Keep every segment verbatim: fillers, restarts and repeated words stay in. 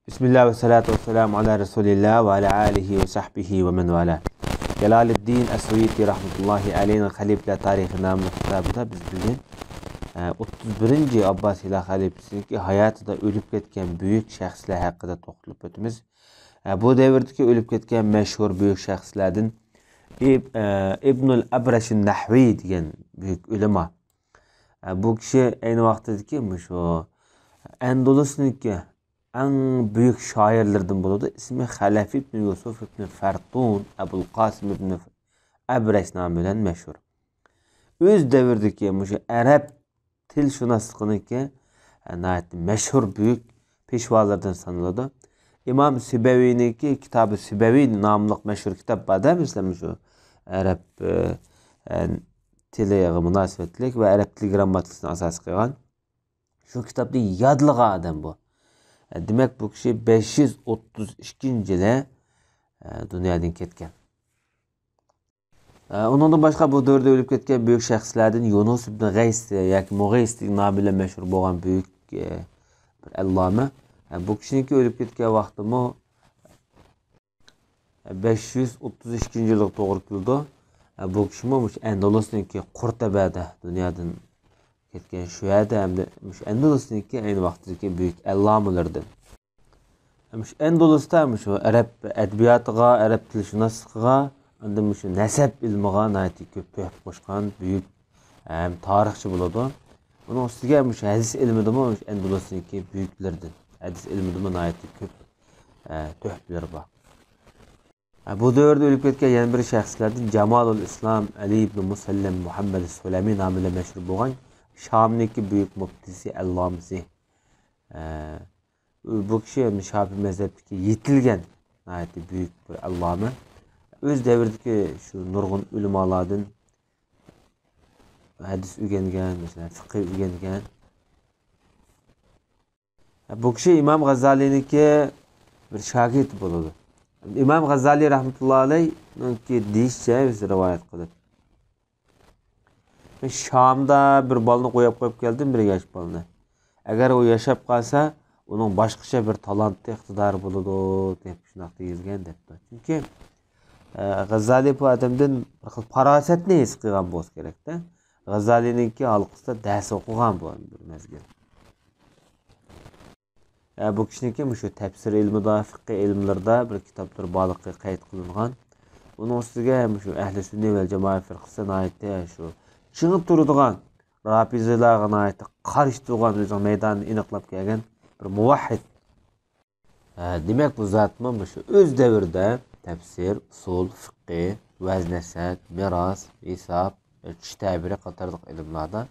بىسمىللا ۋەسسالاتۇ ۋەسسالامۇ ئالا رەسۇلىللا ۋە ئالا ئالىھى ۋە سەھبىھى ۋە مەن ۋالا. جالالىددىن ئەسسۇيۇتى رەھمەتۇللاھى ئەلەيھىنىڭ خەلىپىلەر تارىخى ناملىق كىتابىدا بىز بۈگۈن، ئە، ئوتتۇز بىرىنچى ئابباسىيلار خەلىپىسىنىڭكى ھاياتىدا ئۆلۈپ كەتكەن بۈيۈك شەخسلەر ھەققىدە توختىلىپ ئۆتىمىز. ئە، بۇ دەۋردىكى ئۆلۈپ كەتكەن مەشھۇر بۈيۈك شەخسلەردىن ئىب-، ئە، ئىبنۇل ئەبرەشىن نەھۋى دېگەن بۈيۈك ئۆلىما. ئە، بۇ كىشى ئەينى ۋاقتىدىكى مۇشۇ ئەندۇلۇسنىڭكى ئەڭ بۈيۈك شائىرلىرىدىن بولىدۇ. ئىسمى خەلەف ئىبن يۈسۈف ئىبن فەرتۇن، ئەبۇل قاسىم ئىبن ئەبرەش نامى بىلەن مەشھۇر. ئۆز دەۋرىدىكى مۇشۇ ئەرەب تىلشۇناسلىقىنىڭكى، ئە، ناھايىتى مەشھۇر بۈيۈك پېشۋالىرىدىن سانىلىدۇ. ئىمام سىبەۋىنىڭكى كىتابى سىبەۋى ناملىق مەشھۇر كىتاب بار-دە، مەسىلەن، مۇشۇ ئەرەب، ئە، ئە، تىلىغا مۇناسىۋەتلىك ۋە ئەرەب تىل گىرامماتىكىسىنى ئاساس قىلغان. شۇ كىتابنى يادلىغان ئادەم بۇ. ئە، دېمەك، بۇ كىشى بەش يۈز ئوتتۇز ئىككىنچى يىلى، ئە، دۇنيادىن كەتكەن. ئە، ئۇنىڭدىن باشقا بۇ دەۋردە ئۆلۈپ كەتكەن بۈيۈك شەخسلەردىن يۇنۇس ئىبن غەيس ياكى مۇغەيس دېگەن نامى بىلەن مەشھۇر بولغان بۈيۈك، ئە، بىر ئەللامە. ئە، بۇ كىشىنىڭكى ئۆلۈپ كەتكەن ۋاقتىمۇ بەش يۈز ئوتتۇز ئىككىنچى يىلغا توغرا كېلىدۇ. ئە، بۇ كىشىمۇ مۇشۇ ئەندۇلۇسنىڭكى قۇرتەبەدە دۇنيادىن كەتكەن، شۇ يەردە ھەمدە مۇشۇ ئەندۇلۇسنىڭكى ئەينى ۋاقتىدىكى بۈيۈك ئەللامىلىرىدىن. مۇشۇ ئەندۇلۇستا مۇشۇ ئەرەب ئەدەبىياتىغا، ئەرەب تىلشۇناسلىقىغا، ئاندىن مۇشۇ نەسەب ئىلمىغا ناھايىتى كۆپ تۆھپە قوشقان بۈيۈك ھەم تارىخچى بولىدۇ. ئۇنىڭ ئۈستىگە مۇشۇ ھەدىس ئىلمىدىمۇ مۇشۇ ئەندۇلۇسنىڭكى بۈيۈكلىرىدىن، ھەدىس ئىلمىدىمۇ ناھايىتى كۆپ، ئە، تۆھپىلىرى بار. ئە، بۇ دەۋردە ئۆلۈپ كەتكەن يەنە بىر شەخسلەردىن جامالۇل ئىسلام ئەلى ئىبن مۇسەللەم مۇھەممەد سۇلەمى نامى بىلەن مەشھۇر بولغان شامنىڭكى بۈيۈك مۇپتىسى، ئەللامىسى. ئە، بۇ كىشى شاپىي مەزھەپتىكى يېتىلگەن ناھايىتى بۈيۈك بىر ئەللامە. ئۆز دەۋرىدىكى شۇ نۇرغۇن ئۆلىمالاردىن ھەدىس ئۆگەنگەن، مەسىلەن، فىقھى ئۆگەنگەن. بۇ كىشى ئىمام غازالىنىڭكى بىر شاگىرتى بولىدۇ. ئىمام غازالى رەھمەتۇللا ئەلەيھنىڭكى دېيىشىچە، ئۆزى رىۋايەت قىلىپ، شامدا بىر بالىنى قويۇپ قويۇپ كەلدىم، بىر ياش بالىنى. ئەگەر ئۇ ياشاپ قالسا، ئۇنىڭ باشقىچە بىر تالانتى، ئىقتىدارى بولىدۇ، دەپ شۇنداق دېيىلگەن، دەپتۇ. چۈنكى، ئە، غازالى بۇ ئادەمدىن بىر خىل پاراسەتنى ھېس قىلغان بولسا كېرەكتە. غازالىنىڭكى ھالقىسىدا دەرس ئوقۇغان بۇ بىر مەزگىل. ئە، بۇ كىشىنىڭكى مۇشۇ تەپسىر ئىلمىدا، فىقھى ئىلىملىرىدا بىر كىتابلىرى بارلىقى قەيت قىلىنغان. ئۇنىڭ ئۈستىگە مۇشۇ ئەھلى سۈننە ۋەل جامائە فىرقىسى ناھايىتى شۇ چىڭ تۇرىدىغان، رافىزىلارغا ناھايىتى قارشى تۇرغان، ئۆزىنىڭ مەيدانىنى ئېنىقلاپ كەلگەن بىر مۇۋەھھىد. ئە، دېمەك، بۇ زاتمۇ مۇشۇ ئۆز دەۋرىدە تەپسىر، ئۇسۇل، فىقھى، ۋەز نەسىھەت، مىراس، ھېساب، چۈش تەبىرى قاتارلىق ئىلىملاردا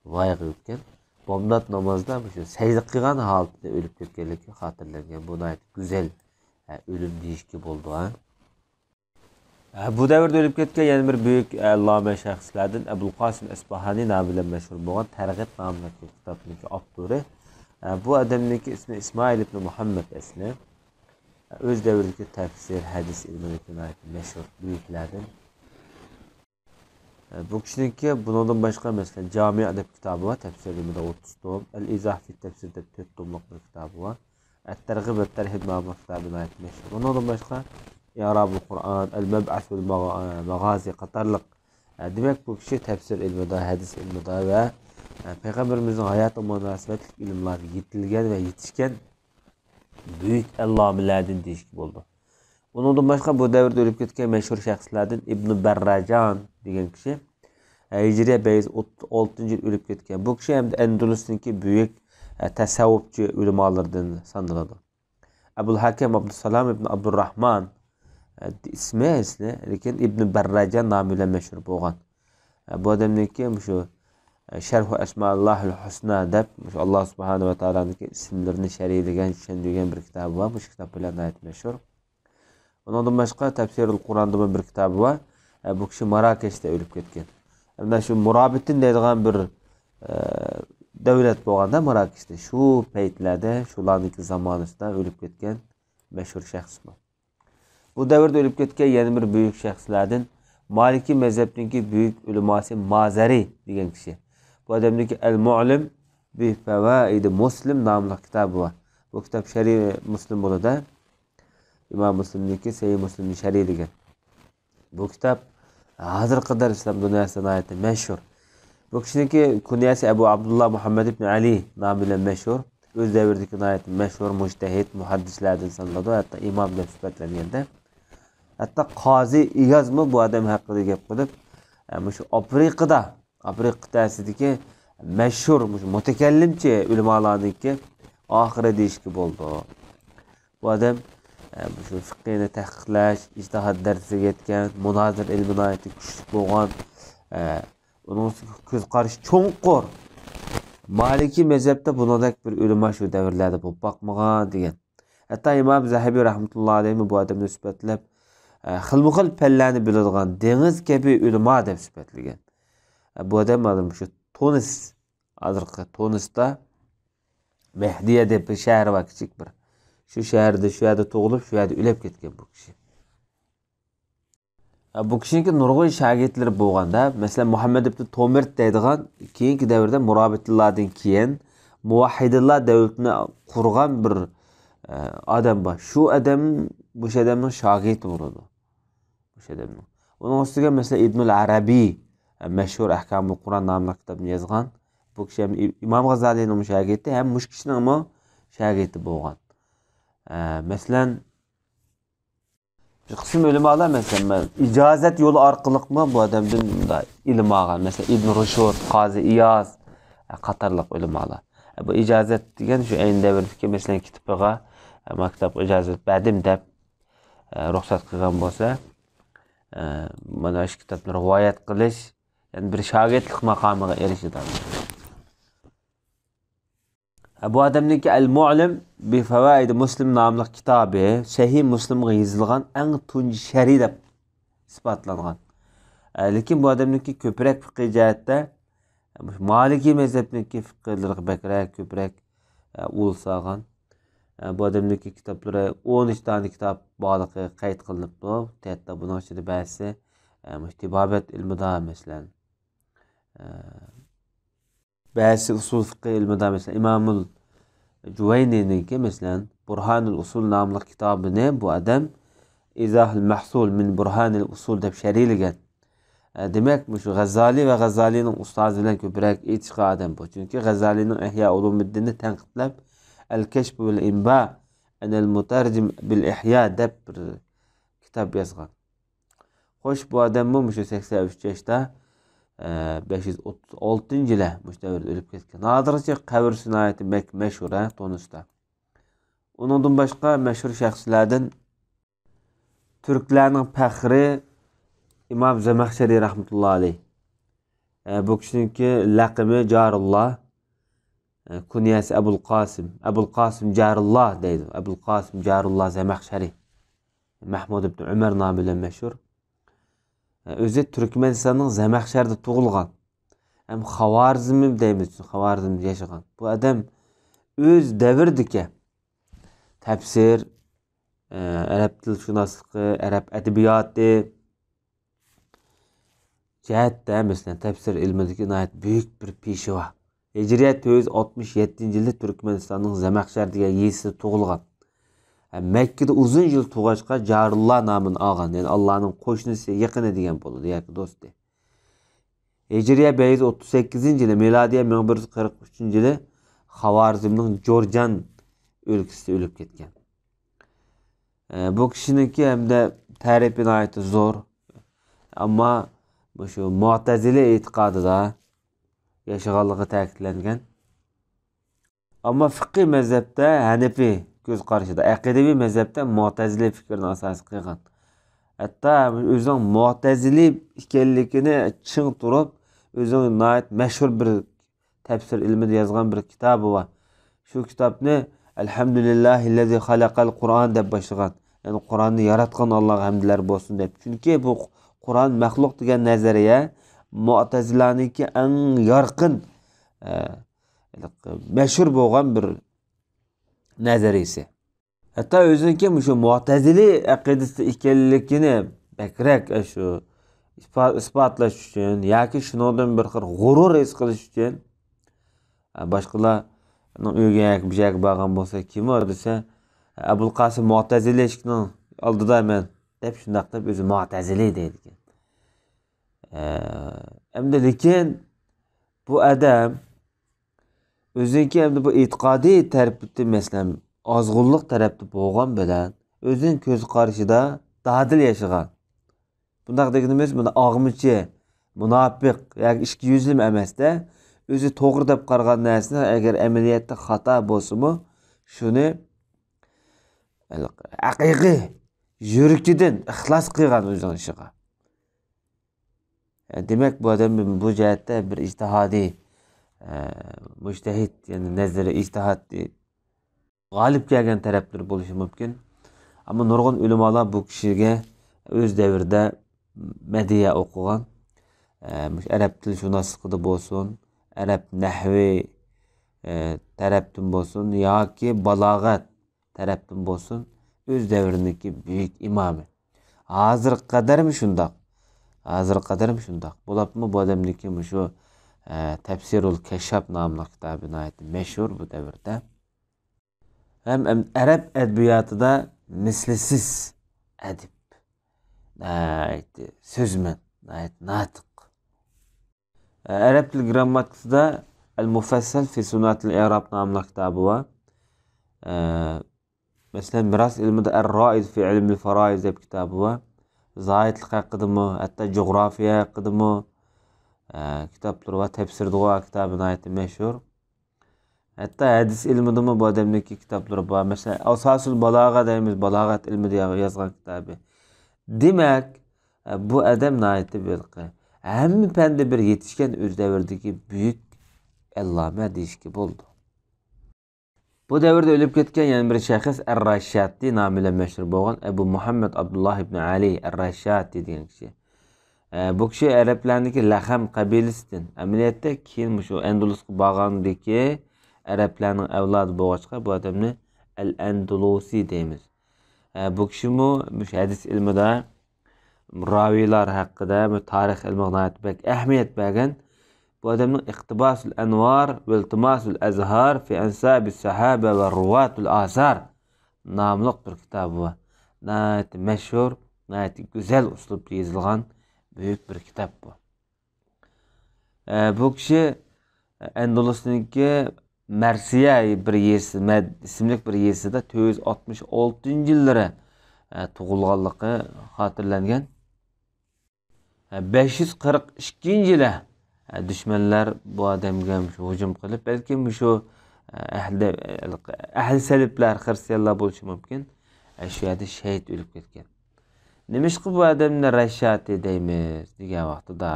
ۋايىغا ئۆتكەن. بامدات نامازدا مۇشۇ سەجدە قىلغان ھالىتىدە ئۆلۈپ كەتكەنلىكى خاتىرىلەنگەن. بۇ ناھايىتى گۈزەل، ئە، ئۆلۈم دېيىشكە بولىدۇ، ھە. ئە، بۇ دەۋردە ئۆلۈپ كەتكەن يەنە بىر بۈيۈك ئەللامە شەخسلەردىن ئەبۇل قاسىم ئەسپاھانى نامى بىلەن مەشھۇر بولغان تەرغىب ناملىق كىتابنىڭكى ئاپتورى. ئە، بۇ ئادەمنىڭكى ئىسمى ئىسمائىل ئىبن مۇھەممەد ئەسلى. ئە، ئۆز دەۋرىدىكى تەپسىر، ھەدىس ئىلمىدىكى ناھايىتى مەشھۇر بۈيۈكلەردىن. ئە، بۇ كىشىنىڭكى بۇنىڭدىن باشقا، مەسىلەن، جامىئ دەپ كىتابى بار، تەپسىر ئىلمىدا ئوتتۇز توم، ئەل ئىزاھ فى تەپسىر دەپ تۆت توملۇق بىر كىتابى بار، ئەت تەرغىب ۋە تەرھىب ناملىق كىتابى ناھايىتى مەشھۇر. بۇنىڭدىن باشقا، ئىئرابۇل قۇرئان، ئەل مەبئەس ۋەل ماغا-، ماغازى قاتارلىق. ئە، دېمەك، بۇ كىشى تەپسىر ئىلمىدا، ھەدىس ئىلمىدا ۋە، ئە، پەيغەمبىرىمىزنىڭ ھاياتىغا مۇناسىۋەتلىك ئىلىملاردا يېتىلگەن ۋە يېتىشكەن بۈيۈك ئەللامىلەردىن دېيىشكە بولىدۇ. ئۇنىڭدىن باشقا بۇ دەۋردە ئۆلۈپ كەتكەن مەشھۇر شەخسلەردىن ئىبنى بەرراجان دېگەن كىشى، ھىجرىيە بەش يۈز ئوتتۇز ئالتىنچى يىل ئۆلۈپ كەتكەن. بۇ كىشى ھەمدە ئەندۇلۇسنىڭكى بۈيۈك، ئە، تەسەۋۋۇپچى ئۆلىمالىرىدىن سانىلىدۇ. ئەبۇل ھاكەم ئابدۇسالام ئىبن ئابدۇرراھمان، ئە، ئىسمى ئەسلى، لېكىن ئىبنى بەرراجان نامى بىلەن مەشھۇر بولغان. ئە، بۇ ئادەمنىڭكى مۇشۇ، ئە، شەرھۇ ئەسمائىللاھىل ھۇسنا دەپ، مۇشۇ ئاللا سۇبھانەھۇ ۋە تائالانىڭكى ئىسىملىرىنى شەرھلىگەن، چۈشەندۈرگەن بىر كىتابى بار. مۇشۇ كىتاب بىلەن ناھايىتى مەشھۇر. ئۇنىڭدىن باشقا تەپسىرۇل قۇراندىمۇ بىر كىتابى بار. ئە، بۇ كىشى ماراكەشتە ئۆلۈپ كەتكەن. ئەمدى شۇ مۇرابىتىن دەيدىغان بىر، ئە، دۆلەت بولغاندا ماراكەشتە، شۇ پەيتلەردە، شۇلارنىڭكى زامانىسىدا ئۆلۈپ كەتكەن مەشھۇر شەخس بۇ. بۇ دەۋردە ئۆلۈپ كەتكەن يەنە بىر بۈيۈك شەخسلەردىن مالىكىي مەزھەپنىڭكى بۈيۈك ئۆلىماسى مازەرى دېگەن كىشى. بۇ ئادەمنىڭكى ئەل مۇئلىم بى فەۋائىدى مۇسلىم ناملىق كىتابى بار. بۇ كىتاب شەرھى مۇسلىم بولىدۇ. ئىمام مۇسلىمنىڭكى سەھىھ مۇسلىمنى شەرھلىگەن. بۇ كىتاب ھازىرغا قەدەر ئىسلام دۇنياسىدا ناھايىتى مەشھۇر. بۇ كىشىنىڭكى كۇنيەسى ئەبۇ ئابدۇللا مۇھەممەد ئىبن ئەلى نامى بىلەن مەشھۇر. ئۆز دەۋرىدىكى ناھايىتى مەشھۇر مۇجتەھىد، مۇھەددىسلەردىن سانىلىدۇ، ھەتتا ئىمام دەپ سۈپەتلەنگەندە. ھەتتا قازى ئىيازمۇ بۇ ئادەم ھەققىدە گەپ قىلىپ، ئە، مۇشۇ ئافرىقىدا، ئافرىقا قىتئەسىدىكى مەشھۇر مۇشۇ مۇتەكەللىمچى ئۆلىمالارنىڭكى ئاخىرى دېيىشكە بولىدۇ. بۇ ئادەم، ئە، مۇشۇ فىقھنى تەھقىقلەش، ئىجتىھاد دەرىجىسىگە يەتكەن، مۇنازىرە ئىلمى ناھايىتى كۈچلۈك بولغان، ئە، ئۇنىڭ كۆز قارىشى چوڭقۇر. مالىكىي مەزھەپتە بۇنىڭدەك بىر ئۆلىما شۇ دەۋرلەردە بولۇپ باقمىغان دېگەن. ھەتتا ئىمام زەھەبى رەھمەتۇللا ئەلەيھىمۇ بۇ ئادەمنى سۈپەتلەپ، ئە، خىلمۇ خىل پەنلەرنى بىلىدىغان دېڭىز كەبى ئۆلىما دەپ سۈپەتلىگەن. ئە، بۇ ئادەم مانا شۇ تۇنىس، ھازىرقى تۇنىستا مەھدىيە دەپ بىر شەھەر بار، كىچىك بىر. شۇ شەھەردە، شۇ يەردە تۇغۇلۇپ، شۇ يەردە ئۆلۈپ كەتكەن بۇ كىشى. ئە، بۇ كىشىنىڭكى نۇرغۇن شاگىرتلىرى بولغاندا، مەسىلەن، مۇھەممەد ئىبن تومىرت دەيدىغان كېيىنكى دەۋردە مۇرابىتىللاردىن كېيىن مۇۋەھھىدىللا دۆلىتىنى قۇرغان بىر، ئە، ئادەم بار. شۇ ئادەم، مۇشۇ ئادەمنىڭ شاگىرتى بولىدۇ. مۇشۇ ئادەمنىڭ. ئۇنىڭ ئۈستىگە، مەسىلەن، ئىبنۇل ئەرەبىي، ئە، مەشھۇر ئەھكامۇل قۇرئان ناملىق كىتابنى يازغان. بۇ كىشى ھەم ئىمام غازالىنىڭمۇ شاگىرتى، ھەم مۇشۇ كىشىنىڭمۇ شاگىرتى بولغان. ئە، مەسىلەن، بىر قىسىم ئۆلىمالار، مەسىلەن، مەن ئىجازەت يولى ئارقىلىقمۇ بۇ ئادەمدىن مۇنداق ئىلىم ئالغان. مەسىلەن، ئىبن رۇشد، قازى ئىياز، ئە، قاتارلىق ئۆلىمالار. ئە، بۇ ئىجازەت دېگەن شۇ ئەينى دەۋردىكى، مەسىلەن، كىتابىغا، ئە، مانا كىتابقا ئىجازەت بەردىم دەپ، ئە، رۇخسەت قىلغان بولسا، ئە، مانا شۇ كىتابنى رىۋايەت قىلىش، يەنى بىر شاگىرتلىق ماقامىغا ئېرىشىدۇ. بۇ ئادەمنىڭكى ئەل-مۇئەللىم بى فەۋائىدى مۇسلىم ناملىق كىتابى سەھىھ مۇسلىمغا يېزىلغان ئەڭ تۇنجى شەرھ دەپ ئىسپاتلانغان. ئە، لېكىن بۇ ئادەمنىڭكى كۆپرەك فىقھىي جەھەتتە، ئە، مۇشۇ مالىكىي مەزھەپنىڭكى فىقھلىرىغا بەكرەك، كۆپرەك، ئە، ئۇل سالغان. ئە، بۇ ئادەمنىڭكى كىتابلىرى ئون ئۈچ دانە كىتاب بارلىقى قەيت قىلىنىپتۇ. ھەتتا بۇنىڭ ئىچىدە بەزىسى، ئە، مۇشۇ تېبابەت ئىلمىدا، مەسىلەن، ئە، بەزى ئۇسۇل فىقھى ئىلمىدا، مەسىلەن، ئىمامۇل جۇۋەينىنىڭكى، مەسىلەن، بۇرھانۇل ئۇسۇل ناملىق كىتابىنى بۇ ئادەم ئىزاھۇل مەھسۇل مىن بۇرھانىل ئۇسۇل دەپ شەرھلىگەن. ئە، دېمەك، مۇشۇ غەززالى ۋە غەززالىنىڭ ئۇستازى بىلەن كۆپرەك ئېيتىشقان ئادەم بۇ. چۈنكى غەززالىنىڭ ئىھيا ئۇلۇمۇددىننى تەنقىدلەپ، ئەل كەشف ۋەل ئىنبا ئەنەل مۇتەرجىم بىل ئىھيا دەپ بىر كىتاب يازغان. خوش، بۇ ئادەممۇ مۇشۇ سەكسەن ئۈچ ياشتا، ئە، بەش يۈز ئوتتۇز ئالتىنچى يىلى مۇشۇ دەۋردە ئۆلۈپ كەتكەن. ھازىرغىچە قەبرىسى ناھايىتى مەك-، مەشھۇر، ھە، تونۇستا. ئۇنىڭدىن باشقا مەشھۇر شەخسلەردىن تۈركلەرنىڭ پەخرى ئىمام زەمەخشەرى رەھمەتۇللا ئەلەيھ. ئە، بۇ كىشىنىڭكى لەقىمى جارۇللا، ئە، كۇنيەسى ئەبۇل قاسىم. ئەبۇل قاسىم جارۇللا دەيدۇ. ئەبۇل قاسىم جارۇللا زەمەخشەرى. مەھمۇد ئىبن ئۆمەر نامى بىلەن مەشھۇر. ئۆزى تۈركمەنىستاننىڭ زەمەخشەردە تۇغۇلغان. ھەم خاۋارزمى دەيمىز، خاۋارزمدا ياشىغان. بۇ ئادەم ئۆز دەۋرىدىكى تەپسىر، ئەرەب تىلشۇناسلىقى، ئەرەب ئەدەبىياتى جەھەتتە، مەسىلەن، تەپسىر ئىلمىدىكى ناھايىتى بۈيۈك بىر پېشۋا. ھىجرىيە تۆت يۈز ئاتمىش يەتتىنچى يىلى تۈركمەنىستاننىڭ زەمەخشەر دېگەن يېزىسىدا تۇغۇلغان. ھە، مەككىدە ئۇزۇن يىل تۇرغاچقا، جارۇللا نامىنى ئالغان، يەنى ئاللانىڭ قوشنىسى، يېقىنى دېگەن بولىدۇ ياكى دوستى. ھىجرىيە بەش يۈز ئوتتۇز سەككىزىنچى يىلى، مىلادىيە مىڭ بىر يۈز قىرىق ئۈچىنچى يىلى خاۋارزمنىڭ جۇرجان ئۆلكىسىدە ئۆلۈپ كەتكەن. ئە، بۇ كىشىنىڭكى ھەمدە تەرىپى ناھايىتى زور. ئەمما مۇشۇ مۇئتەزىلە ئېتىقادىدا ياشىغانلىقى تەكىتلەنگەن. ئەمما فىقھىي مەزھەپتە ھەنەفىي كۆز قارىشىدا، ئەقىدىۋى مەزھەپتە مۇئتەزىلە پىكرىنى ئاساس قىلغان. ھەتتا ئۆزىنىڭ مۇئتەزىلى ئىكەنلىكىنى چىڭ تۇرۇپ، ئۆزىنىڭ ناھايىتى مەشھۇر بىر تەپسىر ئىلمىدا يازغان بىر كىتابى بار. شۇ كىتابنى «ئەلھەمدۇلىللاھىللەزى خەلەقەل قۇرئان» دەپ باشلىغان. يەنى قۇرئاننى ياراتقان ئاللاغا ھەمدلەر بولسۇن دەپ. چۈنكى بۇ قۇرئان مەخلۇق دېگەن نەزەرىيە مۇئتەزىلانىڭكى ئەڭ يارقىن، ئە، مەشھۇر بولغان بىر نەزەرىيىسى. ھەتتا ئۆزىنىڭكى مۇشۇ مۇئتەزىلى ئەقىدىسىدە ئىكەنلىكىنى بەكرەك، ئە، شۇ ئىسپا-، ئىسپاتلاش ئۈچۈن ياكى شۇنىڭدىن بىر خىل غۇرۇر ھېس قىلىش ئۈچۈن، ئە، باشقىلار، ئۇنىڭ ئۆيىگە ياكى بىر يەرگە بارغان بولسا، كىم ئۇ دېسە، ئەبۇل قاسىم مۇئتەزىلى ئىشىكنىڭ ئالدىدا مەن دەپ، شۇنداق دەپ ئۆزى مۇئتەزىلى دەيدىكەن. ئە، ئەمدى لېكىن بۇ ئادەم ئۆزىنىڭكى ئەمدى بۇ ئېتىقادىي تەرىپى، مەسىلەن، ئازغۇنلۇق تەرەپتە بولغان بىلەن، ئۆزىنىڭ كۆز قارىشىدا دادىل ياشىغان. بۇنداق دېگىنىمىز، بۇنى ئاغمىچى، مۇناپىق ياكى ئىككى يۈزلىمە ئەمەس-دە، ئۆزى توغرا دەپ قارىغان نەرسىنى ئەگەر ئەمەلىيەتتە خاتا بولسىمۇ، شۇنى ھەقىقىي يۈرىكىدىن ئىخلاس قىلغان ئۆزىنىڭ ئىشىغا. دېمەك، بۇ ئادەم بۇ جەھەتتە بىر ئىجتىھادىي، ئە، مۇجتەھىد، يەنى نەزىرى ئىجتىھادىي غالىب كەلگەن تەرەپلىرى بولۇشى مۇمكىن. ئەمما نۇرغۇن ئۆلىمالار بۇ كىشىگە ئۆز دەۋرىدە مەدھىيە ئوقۇغان. ئە، مۇشۇ ئەرەب تىلشۇناسلىقىدا بولسۇن، ئەرەب نەھۋى، ئە، تەرەپتىن بولسۇن ياكى بالاغەت تەرەپتىن بولسۇن، ئۆز دەۋرىنىڭكى بۈيۈك ئىمامى. ھازىرغا قەدەرمۇ شۇنداق. ھازىرغا قەدەرمۇ شۇنداق. بولۇپمۇ بۇ ئادەمنىڭكى مۇشۇ، ئە، تەپسىرۇل كەششاپ ناملىق كىتابى ناھايىتى مەشھۇر بۇ دەۋردە. ھەم، ھەم ئەرەب ئەدەبىياتىدا مىسلىسىز ئەدىب. ناھايىتى سۆزمەن، ناھايىتى ناتىق. ئەرەب تىل گىرامماتىكىسىدا ئەل مۇفەسسەل فى سۇنئەتىل ئىراب ناملىق كىتابى بار. ئە، مەسىلەن، مىراس ئىلمىدا ئەر رائىد فى ئىلمىل فارائىز دەپ كىتابى بار. زاھىدلىق ھەققىدىمۇ، ھەتتا جۇغراپىيە ھەققىدىمۇ، ئە، كىتابلىرى بار. تەپسىردىغۇ كىتابى ناھايىتى مەشھۇر. ھەتتا ھەدىس ئىلمىدىمۇ بۇ ئادەمنىڭكى كىتابلىرى بار. مەسىلەن، ئاساسۇل بالاغە دەيمىز، بالاغەت ئىلمىدە يازغان كىتابى. دېمەك، بۇ ئادەم ناھايىتى بىر ھەممە پەندە بىر يېتىشكەن ئۆز دەۋرىدىكى بۈيۈك ئەللامە دېيىشكە بولىدۇ. بۇ دەۋردە ئۆلۈپ كەتكەن يەنە بىر شەخس ئەر-راشاتى نامى بىلەن مەشھۇر بولغان ئەبۇ مۇھەممەد ئابدۇللا ئىبن ئەلى ئەر-راشاتى دېگەن كىشى. ئە، بۇ كىشى ئەرەبلەرنىڭكى لەخەم قەبىلىسىدىن، ئەمەلىيەتتە كېيىن مۇشۇ ئەندۇلۇسقا بارغاندىكى ئەرەبلەرنىڭ ئەۋلادى بولغاچقا، بۇ ئادەمنى ئەل-ئەندۇلۇسى دەيمىز. ئە، بۇ كىشىمۇ مۇشۇ ھەدىس ئىلمىدا راۋىيلار ھەققىدە، بۇ تارىخ ئىلمىغا ناھايىتى بەك ئەھمىيەت بەرگەن. بۇ ئادەمنىڭ ئىقتىباسۇل ئەنۋار ۋە ئىلتىماسۇل ئەزھار فى ئەنسابىس سەھابە ۋە رۇۋاتۇل ئاسار ناملىق بىر كىتابى بار. ناھايىتى مەشھۇر، ناھايىتى گۈزەل ئۇسلۇبتا يېزىلغان بۈيۈك بىر كىتاب بۇ. ئە، بۇ كىشى ئەندۇلۇسنىڭكى مەرسىيە بىر يېزىسى، مەد ئىسىملىك بىر يېزىسىدا تۆت يۈز ئاتمىش ئالتىنچى يىللىرى، ئە، تۇغۇلغانلىقى خاتىرىلەنگەن. ئە، بەش يۈز قىرىق ئىككىنچى يىلى، ئە، دۈشمەنلەر بۇ ئادەمگە مۇشۇ ھۇجۇم قىلىپ، بەلكىم مۇشۇ، ئە، ئەھلى، ئەھلى سەلىپلەر، خىرىستىيانلار بولۇشى مۇمكىن. ئە، شۇ يەردە شېھىت ئۆلۈپ كەتكەن. نېمىشقا بۇ ئادەمنى رەششاتى دەيمىز دېگەن ۋاقتىدا،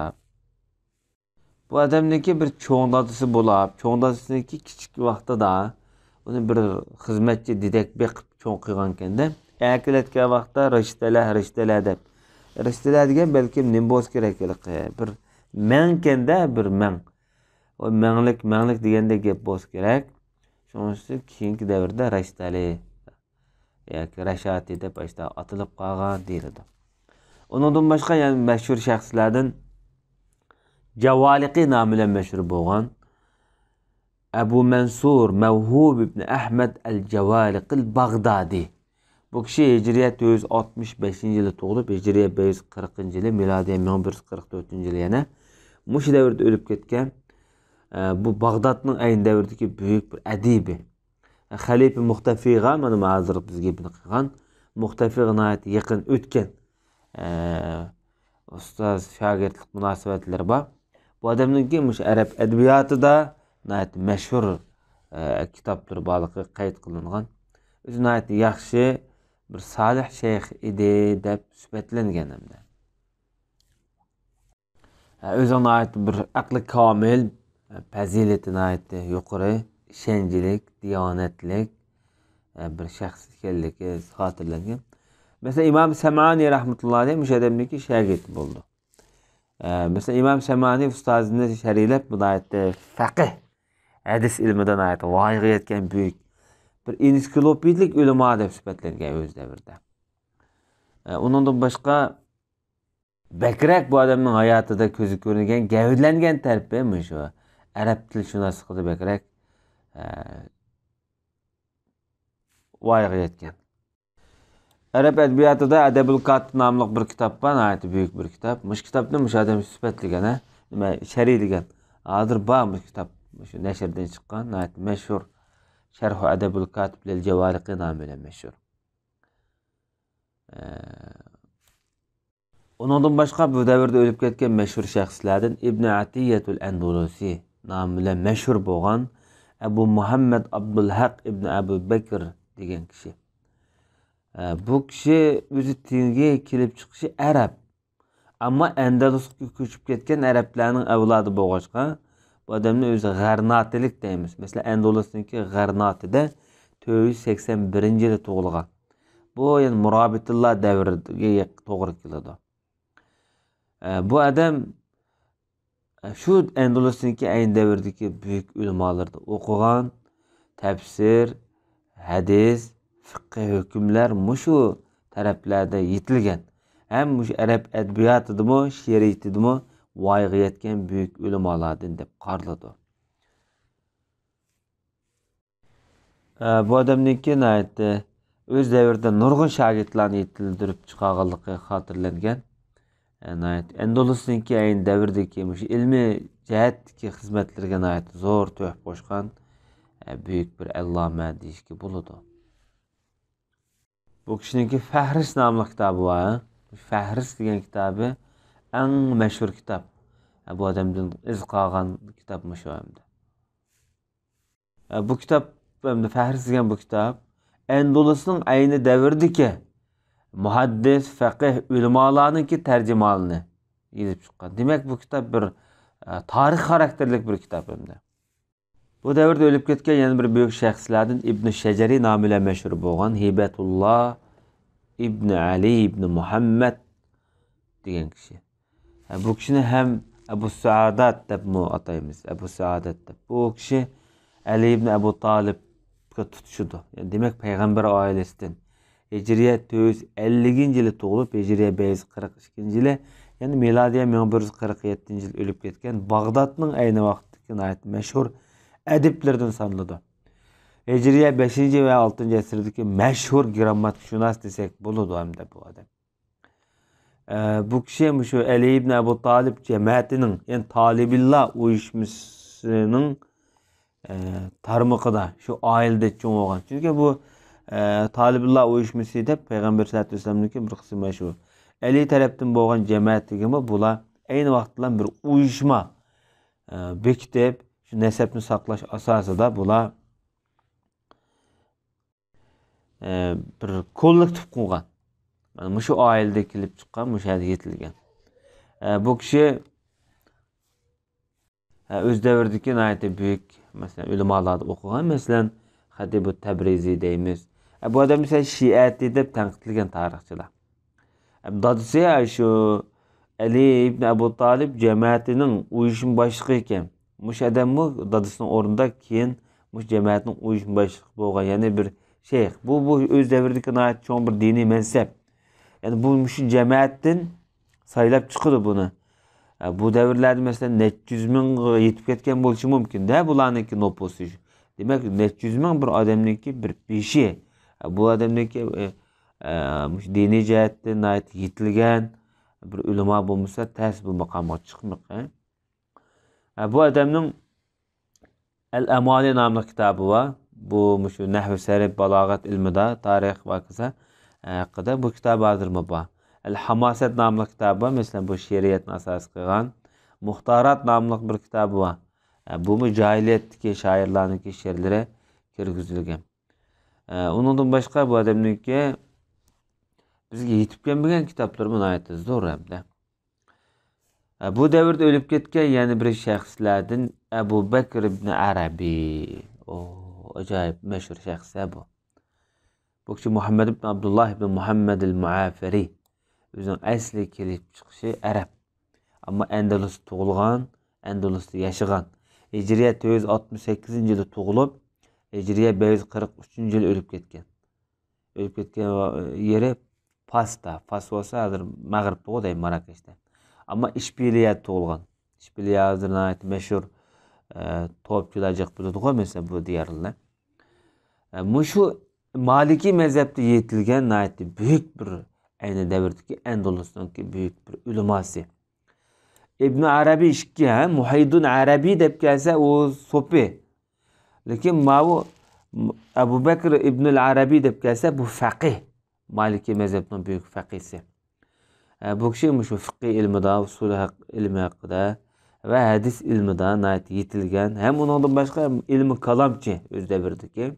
بۇ ئادەمنىڭكى بىر چوڭ دادىسى بولاپ، چوڭ دادىسىنىڭكى كىچىك ۋاقتىدا ئۇنى بىر خىزمەتچى دېدەك بېقىپ چوڭ قىلغانكەندە، ئەكېلەتكەن ۋاقىتتا رىشتەلە، رىشتەلە دەپ. رىشتەلە دېگەن بەلكىم نېمە بولسا كېرەك ھېلىقى؟ بىر مەڭكەندە، بىر مەڭ. ئۇ مەڭلىك، مەڭلىك دېگەندەك گەپ بولسا كېرەك. شۇنىڭ ئۈچۈن كېيىنكى دەۋردە رەشتەلى ياكى رەشاتى دەپ ئاشۇنداق ئاتىلىپ قالغان دېيىلىدۇ. ئۇنىڭدىن باشقا يەنە مەشھۇر شەخسلەردىن جاۋالىقى نامى بىلەن مەشھۇر بولغان ئەبۇ مەنسۇر مەۋھۇب ئىبن ئەھمەد ئەل جاۋالىقىل باغدادى. بۇ كىشى ھىجرىيە تۆت يۈز ئاتمىش بەشىنچى يىلى تۇغۇلۇپ، ھىجرىيە بەش يۈز قىرىقىنچى يىلى، مىلادىيە مىڭ بىر يۈز قىرىق تۆتىنچى يىلى يەنە مۇشۇ دەۋردە ئۆلۈپ كەتكەن. ئە، بۇ باغدادنىڭ ئەينى دەۋردىكى بۈيۈك بىر ئەدىبى. خەلىپە مۇختەفىغا، مانا ھازىر بىز گېپىنى قىلغان، مۇختەفىغا ناھايىتى يېقىن ئۆتكەن، ئە، ئۇستاز شاگىرتلىق مۇناسىۋەتلىرى بار. بۇ ئادەمنىڭكى مۇشۇ ئەرەب ئەدەبىياتىدا ناھايىتى مەشھۇر، ئە، كىتابلىرى بارلىقى قەيت قىلىنغان. ئۆزى ناھايىتى ياخشى بىر سالىھ شەيخ ئىدى دەپ سۈپەتلەنگەن ھەمدە. ئۆزىنىڭ ناھايىتى بىر ئەقلى كامىل، پەزىلىتى ناھايىتى يۇقىرى، ئىشەنچلىك، دىيانەتلىك، بىر شەخس ئىكەنلىكى خاتىرىلەنگەن. مەسىلەن، ئىمام سەمئانى رەھمەتۇللاھى ئەلەيھ مۇشۇ ئادەمنىڭكى شاگىرتى بولىدۇ. مەسىلەن، ئىمام سەمئانى ئۇستازىنى شەرھلەپ، بۇ ناھايىتى فەقىھ، ھەدىس ئىلمىدا ناھايىتى ۋايىغا يەتكەن بۈيۈك، بىر ئېنسىكلوپېدىيىلىك ئۆلىما دەپ سۈپەتلەنگەن ئۆز دەۋرىدە. ئۇنىڭدىن باشقا، بەكرەك بۇ ئادەمنىڭ ھاياتىدا كۆزگە كۆرۈنگەن، گەۋدىلەنگەن تەرىپى مۇشۇ. ئەرەب تىلشۇناسلىقىدا بەكرەك، ئە، ۋايىغا يەتكەن. ئەرەب ئەدەبىياتىدا ئەدەبۇل كاتىب ناملىق بىر كىتاب بار، ناھايىتى بۈيۈك بىر كىتاب. مۇشۇ كىتابنى مۇشۇ ئادەم سۈپەتلىگەن، ھە؟ نېمە، شەرھلىگەن. ھازىر بار مۇشۇ كىتاب، مۇشۇ نەشردىن چىققان، ناھايىتى مەشھۇر شەرھۇ ئەدەبۇل كاتىب لىل جاۋارىقى نامى بىلەن مەشھۇر. ئە، ئۇنىڭدىن باشقا بۇ دەۋردە ئۆلۈپ كەتكەن مەشھۇر شەخسلەردىن ئىبنى ئەتىيەتۇل ئەندۇلۇسى نامى بىلەن مەشھۇر بولغان ئەبۇ مۇھەممەد ئابدۇلھەق ئىبنى ئەبۇ بەكر دېگەن كىشى. ئە، بۇ كىشى ئۆزى تېنىگە كېلىپ چىقىشى ئەرەب. ئەمما ئەندەلۇسقا كۆچۈپ كەتكەن ئەرەبلەرنىڭ ئەۋلادى بولغاچقا، بۇ ئادەمنى ئۆزى غەرناتىلىك دەيمىز. مەسىلەن، ئەندەلۇسنىڭكى غەرناتىدە تۆت يۈز سەكسەن بىرىنچى يىلى تۇغۇلغان. بۇ يەنە مۇرابىتىللا دەۋرىگە يېق-، توغرا كېلىدۇ. ئە، بۇ ئادەم، ئە، شۇ ئەندەلۇسنىڭكى ئەينى دەۋردىكى بۈيۈك ئۆلىمالىرىدا ئوقۇغان، تەپسىر، ھەدىس، فىقھىي ھۆكۈملەر مۇشۇ تەرەپلەردە يېتىلگەن. ھەم مۇشۇ ئەرەب ئەدەبىياتىدىمۇ، شېئىرىيىتىدىمۇ ۋايىغا يەتكەن بۈيۈك ئۆلىمالاردىن دەپ قارىلىدۇ. ئە، بۇ ئادەمنىڭكى ناھايىتى ئۆز دەۋرىدە نۇرغۇن شاگىرتلارنى يېتىلدۈرۈپ چىقارغانلىقى خاتىرىلەنگەن. ئە، ناھايىتى ئەندەلۇسنىڭكى ئەينى دەۋردىكى مۇشۇ ئىلمىي جەھەتتىكى خىزمەتلىرىگە ناھايىتى زور تۆھپە قوشقان، ئە، بۈيۈك بىر ئەللامە دېيىشكە بولىدۇ. بۇ كىشىنىڭكى فەھرىس ناملىق كىتابى بار. فەھرىس دېگەن كىتابى ئەڭ مەشھۇر كىتاب. ئە، بۇ ئادەمدىن ئىز قالغان كىتاب مۇشۇ ئەمدى. ئە، بۇ كىتاب، ئەمدى فەھرىس دېگەن بۇ كىتاب ئەندۇلۇسنىڭ ئەينى دەۋرىدىكى مۇھەددىس، فەقىھ، ئۆلىمالارنىڭكى تەرجىمىھالىنى يېزىپ چىققان. دېمەك، بۇ كىتاب بىر، ئە، تارىخ خاراكتېرلىك بىر كىتاب ئەمدى. بۇ دەۋردە ئۆلۈپ كەتكەن يەنە بىر بۈيۈك شەخسلەردىن ئىبنى شەجەرى نامى بىلەن مەشھۇر بولغان ھىبەتۇللا ئىبنى ئەلى ئىبنى مۇھەممەد دېگەن كىشى. ھە، بۇ كىشىنى ھەم ئەبۇ سائادات دەپمۇ ئاتايمىز. ئەبۇ سائادات دەپ. بۇ كىشى ئەلى ئىبنى ئەبۇ تالىپقا تۇتىشىدۇ. يەنى دېمەك، پەيغەمبەر ئائىلىسىدىن. ھىجرىيە تۆت يۈز ئەللىكىنچى يىلى تۇغۇلۇپ، ھىجرىيە بەش يۈز قىرىق ئىككىنچى يىلى، يەنى مىلادىيە مىڭ بىر يۈز قىرىق يەتتىنچى يىلى ئۆلۈپ كەتكەن باغدادنىڭ ئەينى ۋاقىتتىكى ناھايىتى مەشھۇر ئەدىبلىرىدىن سانىلىدۇ. ھىجرىيە بەشىنچى ۋە ئالتىنچى ئەسىردىكى مەشھۇر گىرامماتشۇناس دېسەك بولىدۇ ئەمدى بۇ ئادەم. ئە، بۇ كىشى مۇشۇ ئەلى ئىبن ئەبۇ تالىپ جەمەتىنىڭ، يەنى تالىبىللا ئۇيۇشمىسىنىڭ، ئە، تارمىقىدا، شۇ ئائىلىدە چوڭ بولغان. چۈنكى بۇ، ئە، تالىبىللا ئۇيۇشمىسى دەپ پەيغەمبەر سەللەللاھۇ ئەلەيھى ۋەسەللەمنىڭكى بىر قىسمى مەشھۇر. ئەلى تەرەپتىن بولغان جەمەتىگىمۇ بۇلار ئەينى ۋاقىتتا بىر ئۇيۇشما، ئە، بېكىتىپ، شۇ نەسەبنى ساقلاش ئاساسىدا بۇلار ئە، بىر كوللېكتىپ قۇرغان. مانا مۇشۇ ئائىلىدە كېلىپ چىققان، مۇشۇ يەردە يېتىلگەن. ئە، بۇ كىشى، ئە، ئۆز دەۋرىدىكى ناھايىتى بۈيۈك، مەسىلەن، ئۆلىمالاردا ئوقۇغان، مەسىلەن، خەتىبۇ تەبرىزى دەيمىز. ئە، بۇ ئادەم مەسىلەن شىئەتى دەپ تەنقىدلىگەن تارىخچىلار. دادىسى شۇ ئەلى ئىبن ئەبۇ تالىپ جەمەتىنىڭ ئۇيۇشما باشلىقى ئىكەن. مۇشۇ ئادەممۇ دادىسىنىڭ ئورنىدا كېيىن مۇشۇ جەمەتنىڭ ئۇيۇشما باشلىقى بولغان، يەنى بىر شەيخ. بۇ، بۇ ئۆز دەۋرىدىكى ناھايىتى چوڭ بىر دىنىي مەنسەپ. يەنى بۇ مۇشۇ جەمەتتىن سايلاپ چىقىدۇ بۇنى. ئە، بۇ دەۋرلەردە مەسىلەن نەچچە يۈز مىڭغا يېتىپ كەتكەن بولۇشى مۇمكىن-دە بۇلارنىڭكى نوپۇسى. دېمەك، نەچچە يۈز مىڭ بىر ئادەمنىڭكى بىر بېشى. ئە، بۇ ئادەمنىڭكى، ئە، ئە، مۇشۇ دىنىي جەھەتتىن ناھايىتى يېتىلگەن بىر ئۆلىما بولمىسا تەس بۇ ماقامغا چىقمىقى. ئە، بۇ ئادەمنىڭ ئەل ئەمالى ناملىق كىتابى بار. بۇ مۇشۇ نەھۋ، سەرف، بالاغەت ئىلمىدا، تارىخ ۋە ھاكازا، ئە، ھەققىدە بۇ كىتاب ھازىرمۇ بار. ئەل ھاماسەت ناملىق كىتابى بار. مەسىلەن، بۇ شېئىرىيەتنى ئاساس قىلغان. مۇختارات ناملىق بىر كىتابى بار. ئە، بۇمۇ جاھىلىيەتتىكى شائىرلارنىڭكى شېئىرلىرى كىرگۈزۈلگەن. ئە، ئۇنىڭدىن باشقا بۇ ئادەمنىڭكى بىزگە يېتىپ كەلمىگەن كىتابلىرىمۇ ناھايىتى زور ھەمدە. ئە، بۇ دەۋردە ئۆلۈپ كەتكەن يەنە بىر شەخسلەردىن ئەبۇ بەكر ئىبن ئەرەبىي. ئو، ئاجايىپ مەشھۇر شەخس بۇ. بۇ كىشى مۇھەممەد ئىبن ئابدۇللا ئىبن مۇھەممەد ئەل مۇئافىرى. ئۆزىنىڭ ئەسلى كېلىپ چىقىشى ئەرەب. ئەمما ئەندەلۇستا تۇغۇلغان، ئەندەلۇستا ياشىغان. ھىجرىيە تۆت يۈز ئاتمىش سەككىزىنچى يىلى تۇغۇلۇپ، ھىجرىيە بەش يۈز قىرىق ئۈچىنچى يىلى ئۆلۈپ كەتكەن. ئۆلۈپ كەتكەن ۋا-، يېرى پاستا. پاس بولسا ھازىر مەغرىبتىغۇ دەي ماراكەشتە. ئەمما ئىشبىلىيەدە تۇغۇلغان. ئىشبىلىيە ھازىر ناھايىتى مەشھۇر، ئە، توپچىلار جىق بولىدىغۇ، مەسىلەن، بۇ دىيارلار. ئە، مۇشۇ مالىكىي مەزھەپتە يېتىلگەن ناھايىتى بۈيۈك بىر، ئەينى دەۋردىكى ئەندۇلۇسنىڭكى بۈيۈك بىر ئۆلىماسى. ئىبن ئارابىي ئىككى، ھە، مۇھىددىن ئارابىي دەپ كەلسە، ئۇ سوپى. لېكىن ماۋۇ ئەبۇ بەكر ئىبنۇل ئارابىي دەپ كەلسە، بۇ فەقىھ. مالىكىي مەزھەپنىڭ بۈيۈك فەقىھسى. ئە، بۇ كىشى مۇشۇ فىقھىي ئىلمىدا، ئۇسۇل ھەق-، ئىلمى ھەققىدە ۋە ھەدىس ئىلمىدا ناھايىتى يېتىلگەن، ھەم ئۇنىڭدىن باشقا ئىلمى كالامچى ئۆز دەۋرىدىكى.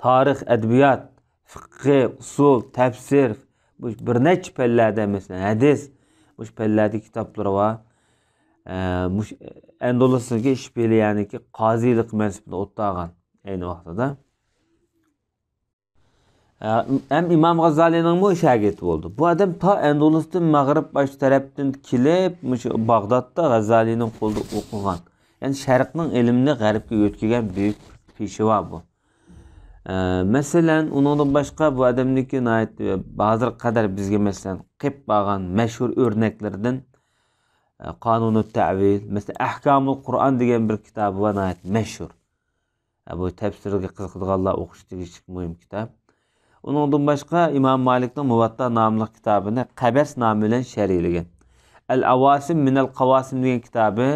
تارىخ، ئەدەبىيات، فىقھى، ئۇسۇل، تەپسىر، بۇ بىر نەچچە پەنلەردە، مەسىلەن، ھەدىس، مۇشۇ پەنلەردە كىتابلىرى بار. ئە، مۇشۇ ئەندۇلۇسنىڭكى ئىشبىلىيەنىڭكى قازىلىق مەنسىپىدە ئولتۇرغان ئەينى ۋاقتىدا. ھە، ھەم ئىمام غازالىنىڭمۇ شاگىرتى بولدى. بۇ ئادەم تا ئەندۇلۇستىن مەغرىب ئاشۇ تەرەپتىن كېلىپ، مۇشۇ باغدادتا غازالىنىڭ قولىدا ئوقۇغان. يەنى شەرقنىڭ ئىلمىنى غەربكە يۆتكىگەن بۈيۈك پېشۋا بۇ. ئە، مەسىلەن، ئۇنىڭدىن باشقا بۇ ئادەمنىڭكى ناھايىتى ھازىرغا قەدەر بىزگە، مەسىلەن، قېلىپ قالغان مەشھۇر ئۆرنەكلىرىدىن، ئە، قانۇنۇت تەۋىل، مەسىلەن، ئەھكامۇل قۇرئان دېگەن بىر كىتابى بار، ناھايىتى مەشھۇر. ئە، بۇ تەپسىرگە قىزىقىدىغانلار ئوقۇشى تېگىشلىك مۇھىم كىتاب. ئۇنىڭدىن باشقا ئىمام مالىكنىڭ مۇۋەتتا ناملىق كىتابىنى قەبەس نامى بىلەن شەرھلىگەن. ئەل ئاۋاسىم مىنەل قاۋاسىم دېگەن كىتابى،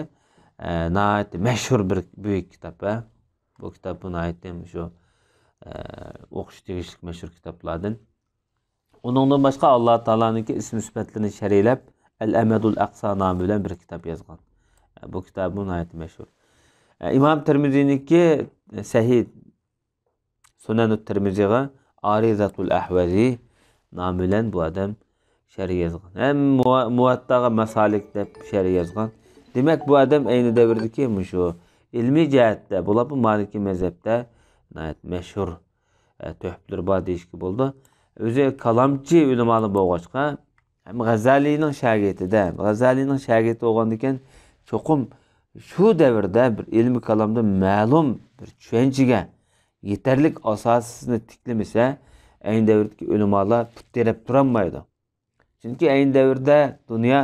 ئە، ناھايىتى مەشھۇر بىر بۈيۈك كىتاب، ھە. بۇ كىتاب بۇ ناھايىتى شۇ، ئە، ئوقۇشى تېگىشلىك مەشھۇر كىتابلاردىن. ئۇنىڭدىن باشقا ئاللا تائالانىڭكى ئىسمى سۈپەتلىرىنى شەرھلەپ، ئەل ئەمەدۇل ئەقسا نامى بىلەن بىر كىتاب يازغان. بۇ كىتابى ناھايىتى مەشھۇر. ئىمام تىرمىزىنىڭكى سەھىھ سۇنەنۇت تىرمىزىغا ئارىزاتۇل ئەھۋەزى نامى بىلەن بۇ ئادەم شەرھ يازغان. ھەم مۇۋا-، مۇۋەتتاغا ماسالىك دەپ شەرھ يازغان. دېمەك، بۇ ئادەم ئەينى دەۋردىكى مۇشۇ ئىلمىي جەھەتتە، بولۇپمۇ مالىكىي مەزھەپتە ناھايىتى مەشھۇر ئە، تۆھپىلىرى بار دېيىشكە بولىدۇ. ئۆزى كالامچى ئۆلىمالار بولغاچقا، ھەم غەزالىنىڭ شاگىرتىدە، غەزالىنىڭ شاگىرتى بولغاندىكىن، چوقۇم شۇ دەۋردە بىر ئىلمىي كالامدا مەلۇم بىر چۈشەنچىگە يېتەرلىك ئاساسىنى تىكلىمىسە، ئەينى دەۋردىكى ئۆلىمالار پۇت تىرەپ تۇرالمايدۇ. چۈنكى ئەينى دەۋردە دۇنيا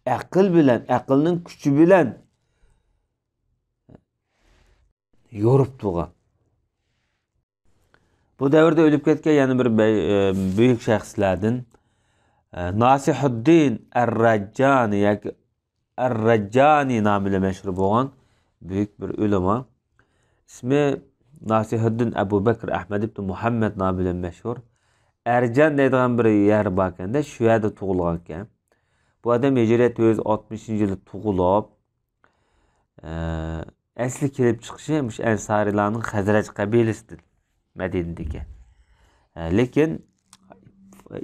ئەقىل بىلەن، ئەقىلنىڭ كۈچى بىلەن يورۇپ تۇرغان. بۇ دەۋردە ئۆلۈپ كەتكەن يەنە بىر بەي-، ئە، بۈيۈك شەخسلەردىن، ئە، ناسىھۇددىن ئەر-راججانى ياكى ئەر-راججانى نامى بىلەن مەشھۇر بولغان بۈيۈك بىر ئۆلىما. ئىسمى ناسىھۇددىن ئەبۇ بەكرى ئەھمەد ئىبن مۇھەممەد نامى بىلەن مەشھۇر. ئەرجان دەيدىغان بىر يەر باركەن-دە، شۇ يەردە تۇغۇلغانكەن. بۇ ئادەم ھىجرىيەت تۆت يۈز ئاتمىشىنچى يىلى تۇغۇلۇپ، ئە، ئەسلى كېلىپ چىقىشى مۇشۇ ئەنسارىيلارنىڭ خەزرەج قەبىلىسىدىن مەدىنىدىكى. ئە، لېكىن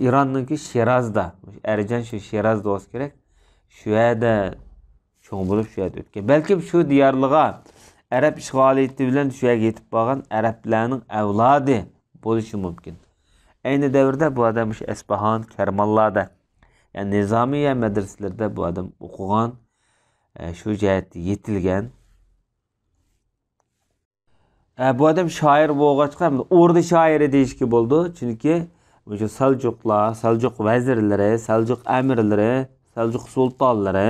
ئىراننىڭكى شىرازدا، مۇشۇ ئەرجان شۇ شىرازدا بولسا كېرەك، شۇ يەردە چوڭ بولۇپ، شۇ يەردە ئۆتكەن. بەلكىم شۇ دىيارلىغا ئەرەب ئىشغالىيىتى بىلەن شۇ يەرگە يېتىپ بارغان ئەرەبلەرنىڭ ئەۋلادى بولۇشى مۇمكىن. ئەينى دەۋردە بۇ ئادەم مۇشۇ ئەسپاھان، كەرمانلاردا، يەنى نىزامىيە مەدرىسىلىرىدە بۇ ئادەم ئوقۇغان. ئە، شۇ جەھەتتە يېتىلگەن. ئە، بۇ ئادەم شائىر بولغاچقا، ئوردا شائىرى دېيىشكە بولىدۇ. چۈنكى مۇشۇ سەلجۇقلار، سەلجۇق ۋەزىرلىرى، سەلجۇق ئەمىرلىرى، سەلجۇق سۇلتانلىرى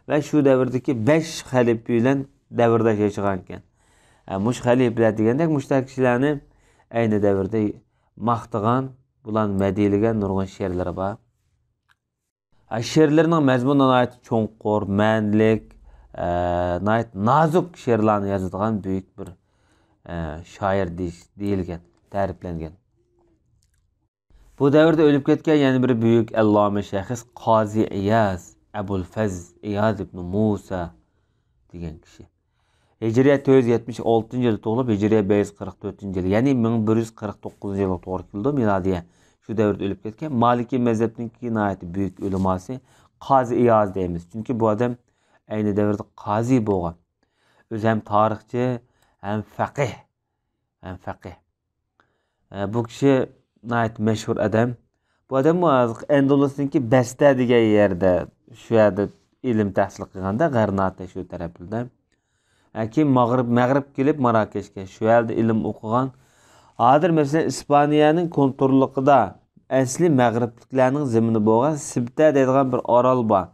ۋە شۇ دەۋردىكى بەش خەلىپە بىلەن دەۋرداش ياشىغانىكەن. ئە، مۇشۇ خەلىپىلەر دېگەندەك مۇشۇنداق كىشىلەرنى ئەينى دەۋردە ماختىغان، بۇلارنى مەدھىيلىگەن نۇرغۇن شېئىرلىرى بار. شېئىرلىرىنىڭ مەزمۇنى ناھايىتى چوڭقۇر، مەنىلىك، ئە، ناھايىتى نازۇك شېئىرلارنى يازىدىغان بۈيۈك بىر، ئە، شائىر دېيىش-، دېيىلگەن، تەرىپلەنگەن. بۇ دەۋردە ئۆلۈپ كەتكەن يەنە بىر بۈيۈك ئەللامە شەخس قازى ئىياز، ئەبۇل فەز ئىياز ئىبن مۇسا دېگەن كىشى. ھىجرىيە تۆت يۈز يەتمىش ئالتىنچى يىلى تۇغۇلۇپ، ھىجرىيە بەش يۈز قىرىق تۆتىنچى يىلى، يەنى مىڭ بىر يۈز قىرىق توققۇزىنچى يىلغا توغرا كېلىدۇ مىلادىيە. شۇ دەۋردە ئۆلۈپ كەتكەن مالىكىي مەزھەپنىڭكى ناھايىتى بۈيۈك ئۆلىماسى قازى ئىياز دەيمىز. چۈنكى بۇ ئادەم ئەينى دەۋردە قازى بولغان. ئۆزى ھەم تارىخچى، ھەم فەقىھ، ھەم فەقىھ. ئە، بۇ كىشى ناھايىتى مەشھۇر ئادەم. بۇ ئادەممۇ ھازىرقى ئەندۇلۇسنىڭكى بەستە دېگەن يەردە، شۇ يەردە ئىلىم تەھسىل قىلغاندا، غەرناتە شۇ تەرەپلىرىدە. ئە، كېيىن مەغرىب، مەغرىب كېلىپ ماراكەشكە، شۇ يەردە ئىلىم ئوقۇغان. ھازىر مەسىلەن ئىسپانىيەنىڭ كونتروللۇقىدا ئەسلى مەغرىبلىكلەرنىڭ زېمىنى بولغان سىبتە دەيدىغان بىر ئارال بار.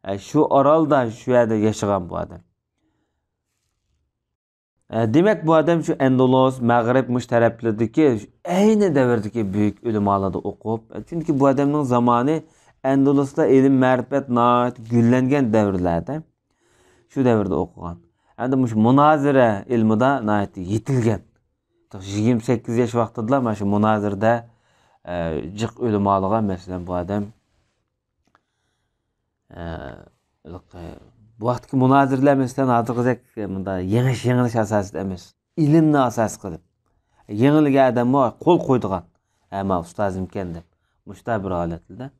ئە، شۇ ئارالدا شۇ يەردە ياشىغان بۇ ئادەم. ئە، دېمەك، بۇ ئادەم شۇ ئەندۇلۇس، مەغرىب، مۇشۇ تەرەپلىرىدىكى ئەينى دەۋردىكى بۈيۈك ئۆلىمالاردا ئوقۇپ، چۈنكى بۇ ئادەمنىڭ زامانى ئەندۇلۇستا ئىلىم-مەرىپەت ناھايىتى گۈللەنگەن دەۋرلەردە، شۇ دەۋردە ئوقۇغان. ئەمدى مۇشۇ مۇنازىرە ئىلمىدا ناھايىتى يېتىلگەن. يىگىرمە سەككىز ياش ۋاقتىدىلا مانا شۇ مۇنازىرىدە، ئە، جىق ئۆلىمالىغان، مەسىلەن، بۇ ئادەم ئە، بۇ ۋاقىتتىكى مۇنازىرىلەر، مەسىلەن، ھازىرقىدەك مۇنداق يېڭىش-يېڭىلىش ئاساسىدا ئەمەس. ئىلىمنى ئاساس قىلىپ، يېڭىلگەن ئادەممۇ قول قويىدىغان. ھە، مانا ئۇستازىمكەن دەپ. مۇشۇنداق بىر ھالەتتە.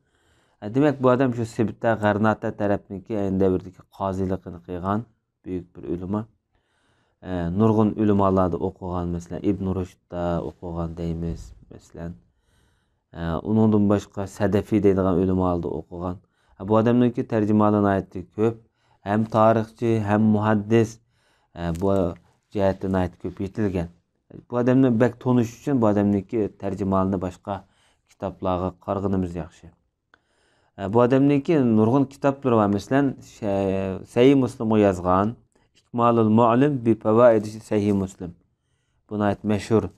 ھە، دېمەك، بۇ ئادەم شۇ سىبىتە، غەرناتە تەرەپنىڭكى ئەينى دەۋردىكى قازىلىقىنى قىلغان بۈيۈك بىر ئۆلىما. ئە، نۇرغۇن ئۆلىمالاردا ئوقۇغان، مەسىلەن، ئىبن رۇشدتا ئوقۇغان دەيمىز، مەسىلەن. ئە، ئۇنىڭدىن باشقا سەدەفى دەيدىغان ئۆلىمالاردا ئوقۇغان. ئە، بۇ ئادەمنىڭكى تەرجىمىھالى ناھايىتى كۆپ. ھەم تارىخچى، ھەم مۇھەددىس. ئە، بۇ جەھەتتە ناھايىتى كۆپ يېتىلگەن. بۇ ئادەمنى بەك تونۇش ئۈچۈن بۇ ئادەمنىڭكى تەرجىمىھالىنى باشقا كىتابلارغا قارىغىنىمىز ياخشى. ئە، بۇ ئادەمنىڭكى نۇرغۇن كىتابلىرى بار. مەسىلەن، شە-، سەھىھ مۇسلىمغا يازغان ئىكمالۇل مۇئەللىم بى پەۋائىدى سەھىھ مۇسلىم. بۇ ناھايىتى مەشھۇر،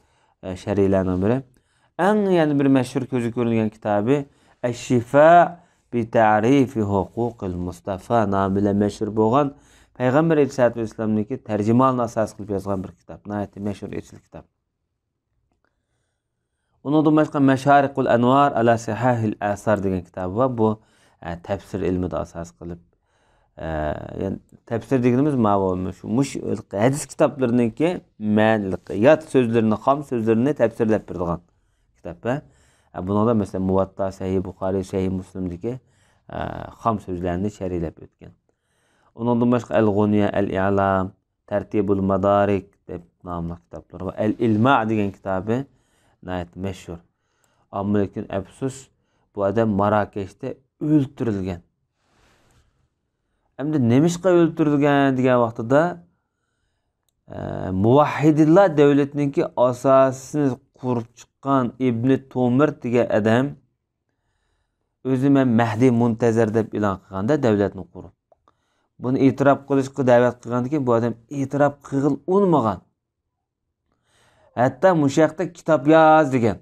ئە، شەرھلەرنىڭ بىرى. ئەڭ يەنە بىر مەشھۇر كۆزگە كۆرۈنگەن كىتابى ئەششىفا بى تەرىفى ھوقۇقىل مۇستەفا نامى بىلەن مەشھۇر بولغان پەيغەمبەر ئەلەيھىسسالاتۇ ۋەسسالامنىڭكى تەرجىمىھالىنى ئاساس قىلىپ يازغان بىر كىتاب. ناھايىتى مەشھۇر، ئېسىل كىتاب. ئۇنىڭدىن باشقا مەشارىقۇل ئەنۋار ئەلا سەھىھىل ئەسار دېگەن كىتابى بار. بۇ، ئە، تەپسىر ئىلمىدا ئاساس قىلىپ، ئە، يەنى تەپسىر دېگىنىمىز ماۋۇ، مۇش-، مۇش-، ھەدىس كىتابلىرىنىڭكى مەنىلىك، يات سۆزلىرىنى، خام سۆزلىرىنى تەپسىرلەپ بېرىدىغان كىتاب، ھە. ئە، بۇنىڭدا، مەسىلەن، مۇۋەتتا، سەھىھ بۇخارىي، سەھىھ مۇسلىمدىكى، ئە، خام سۆزلەرنى شەرھلەپ ئۆتكەن. ئۇنىڭدىن باشقا ئەل غۇنىيە، ئەل ئىلام، تەرتىبۇل مادارىك دەپ ناملىق كىتابلىرى بار. ئەل ئىلما دېگەن كىتابى ناھايىتى مەشھۇر. ئەمما لېكىن ئەپسۇس، بۇ ئادەم ماراكەشتە ئۆلتۈرۈلگەن. ئەمدى نېمىشقا ئۆلتۈرۈلگەن دېگەن ۋاقتىدا، ئە، مۇۋەھھىدىنلار دەۋلىتىنىڭكى ئاساسىنى قۇرۇپ چىققان ئىبنى تومىرت دېگەن ئادەم ئۆزى مەن مەھدى مۇنتەزىر دەپ ئېلان قىلغاندا دەۋلەتنى قۇرۇپ. بۇنى ئېتىراپ قىلىشقا دەۋەت قىلغاندىكىن بۇ ئادەم ئېتىراپ قىلغىلى ئۇنىمىغان. ھەتتا مۇشۇ ھەقتە كىتاب ياز دېگەن.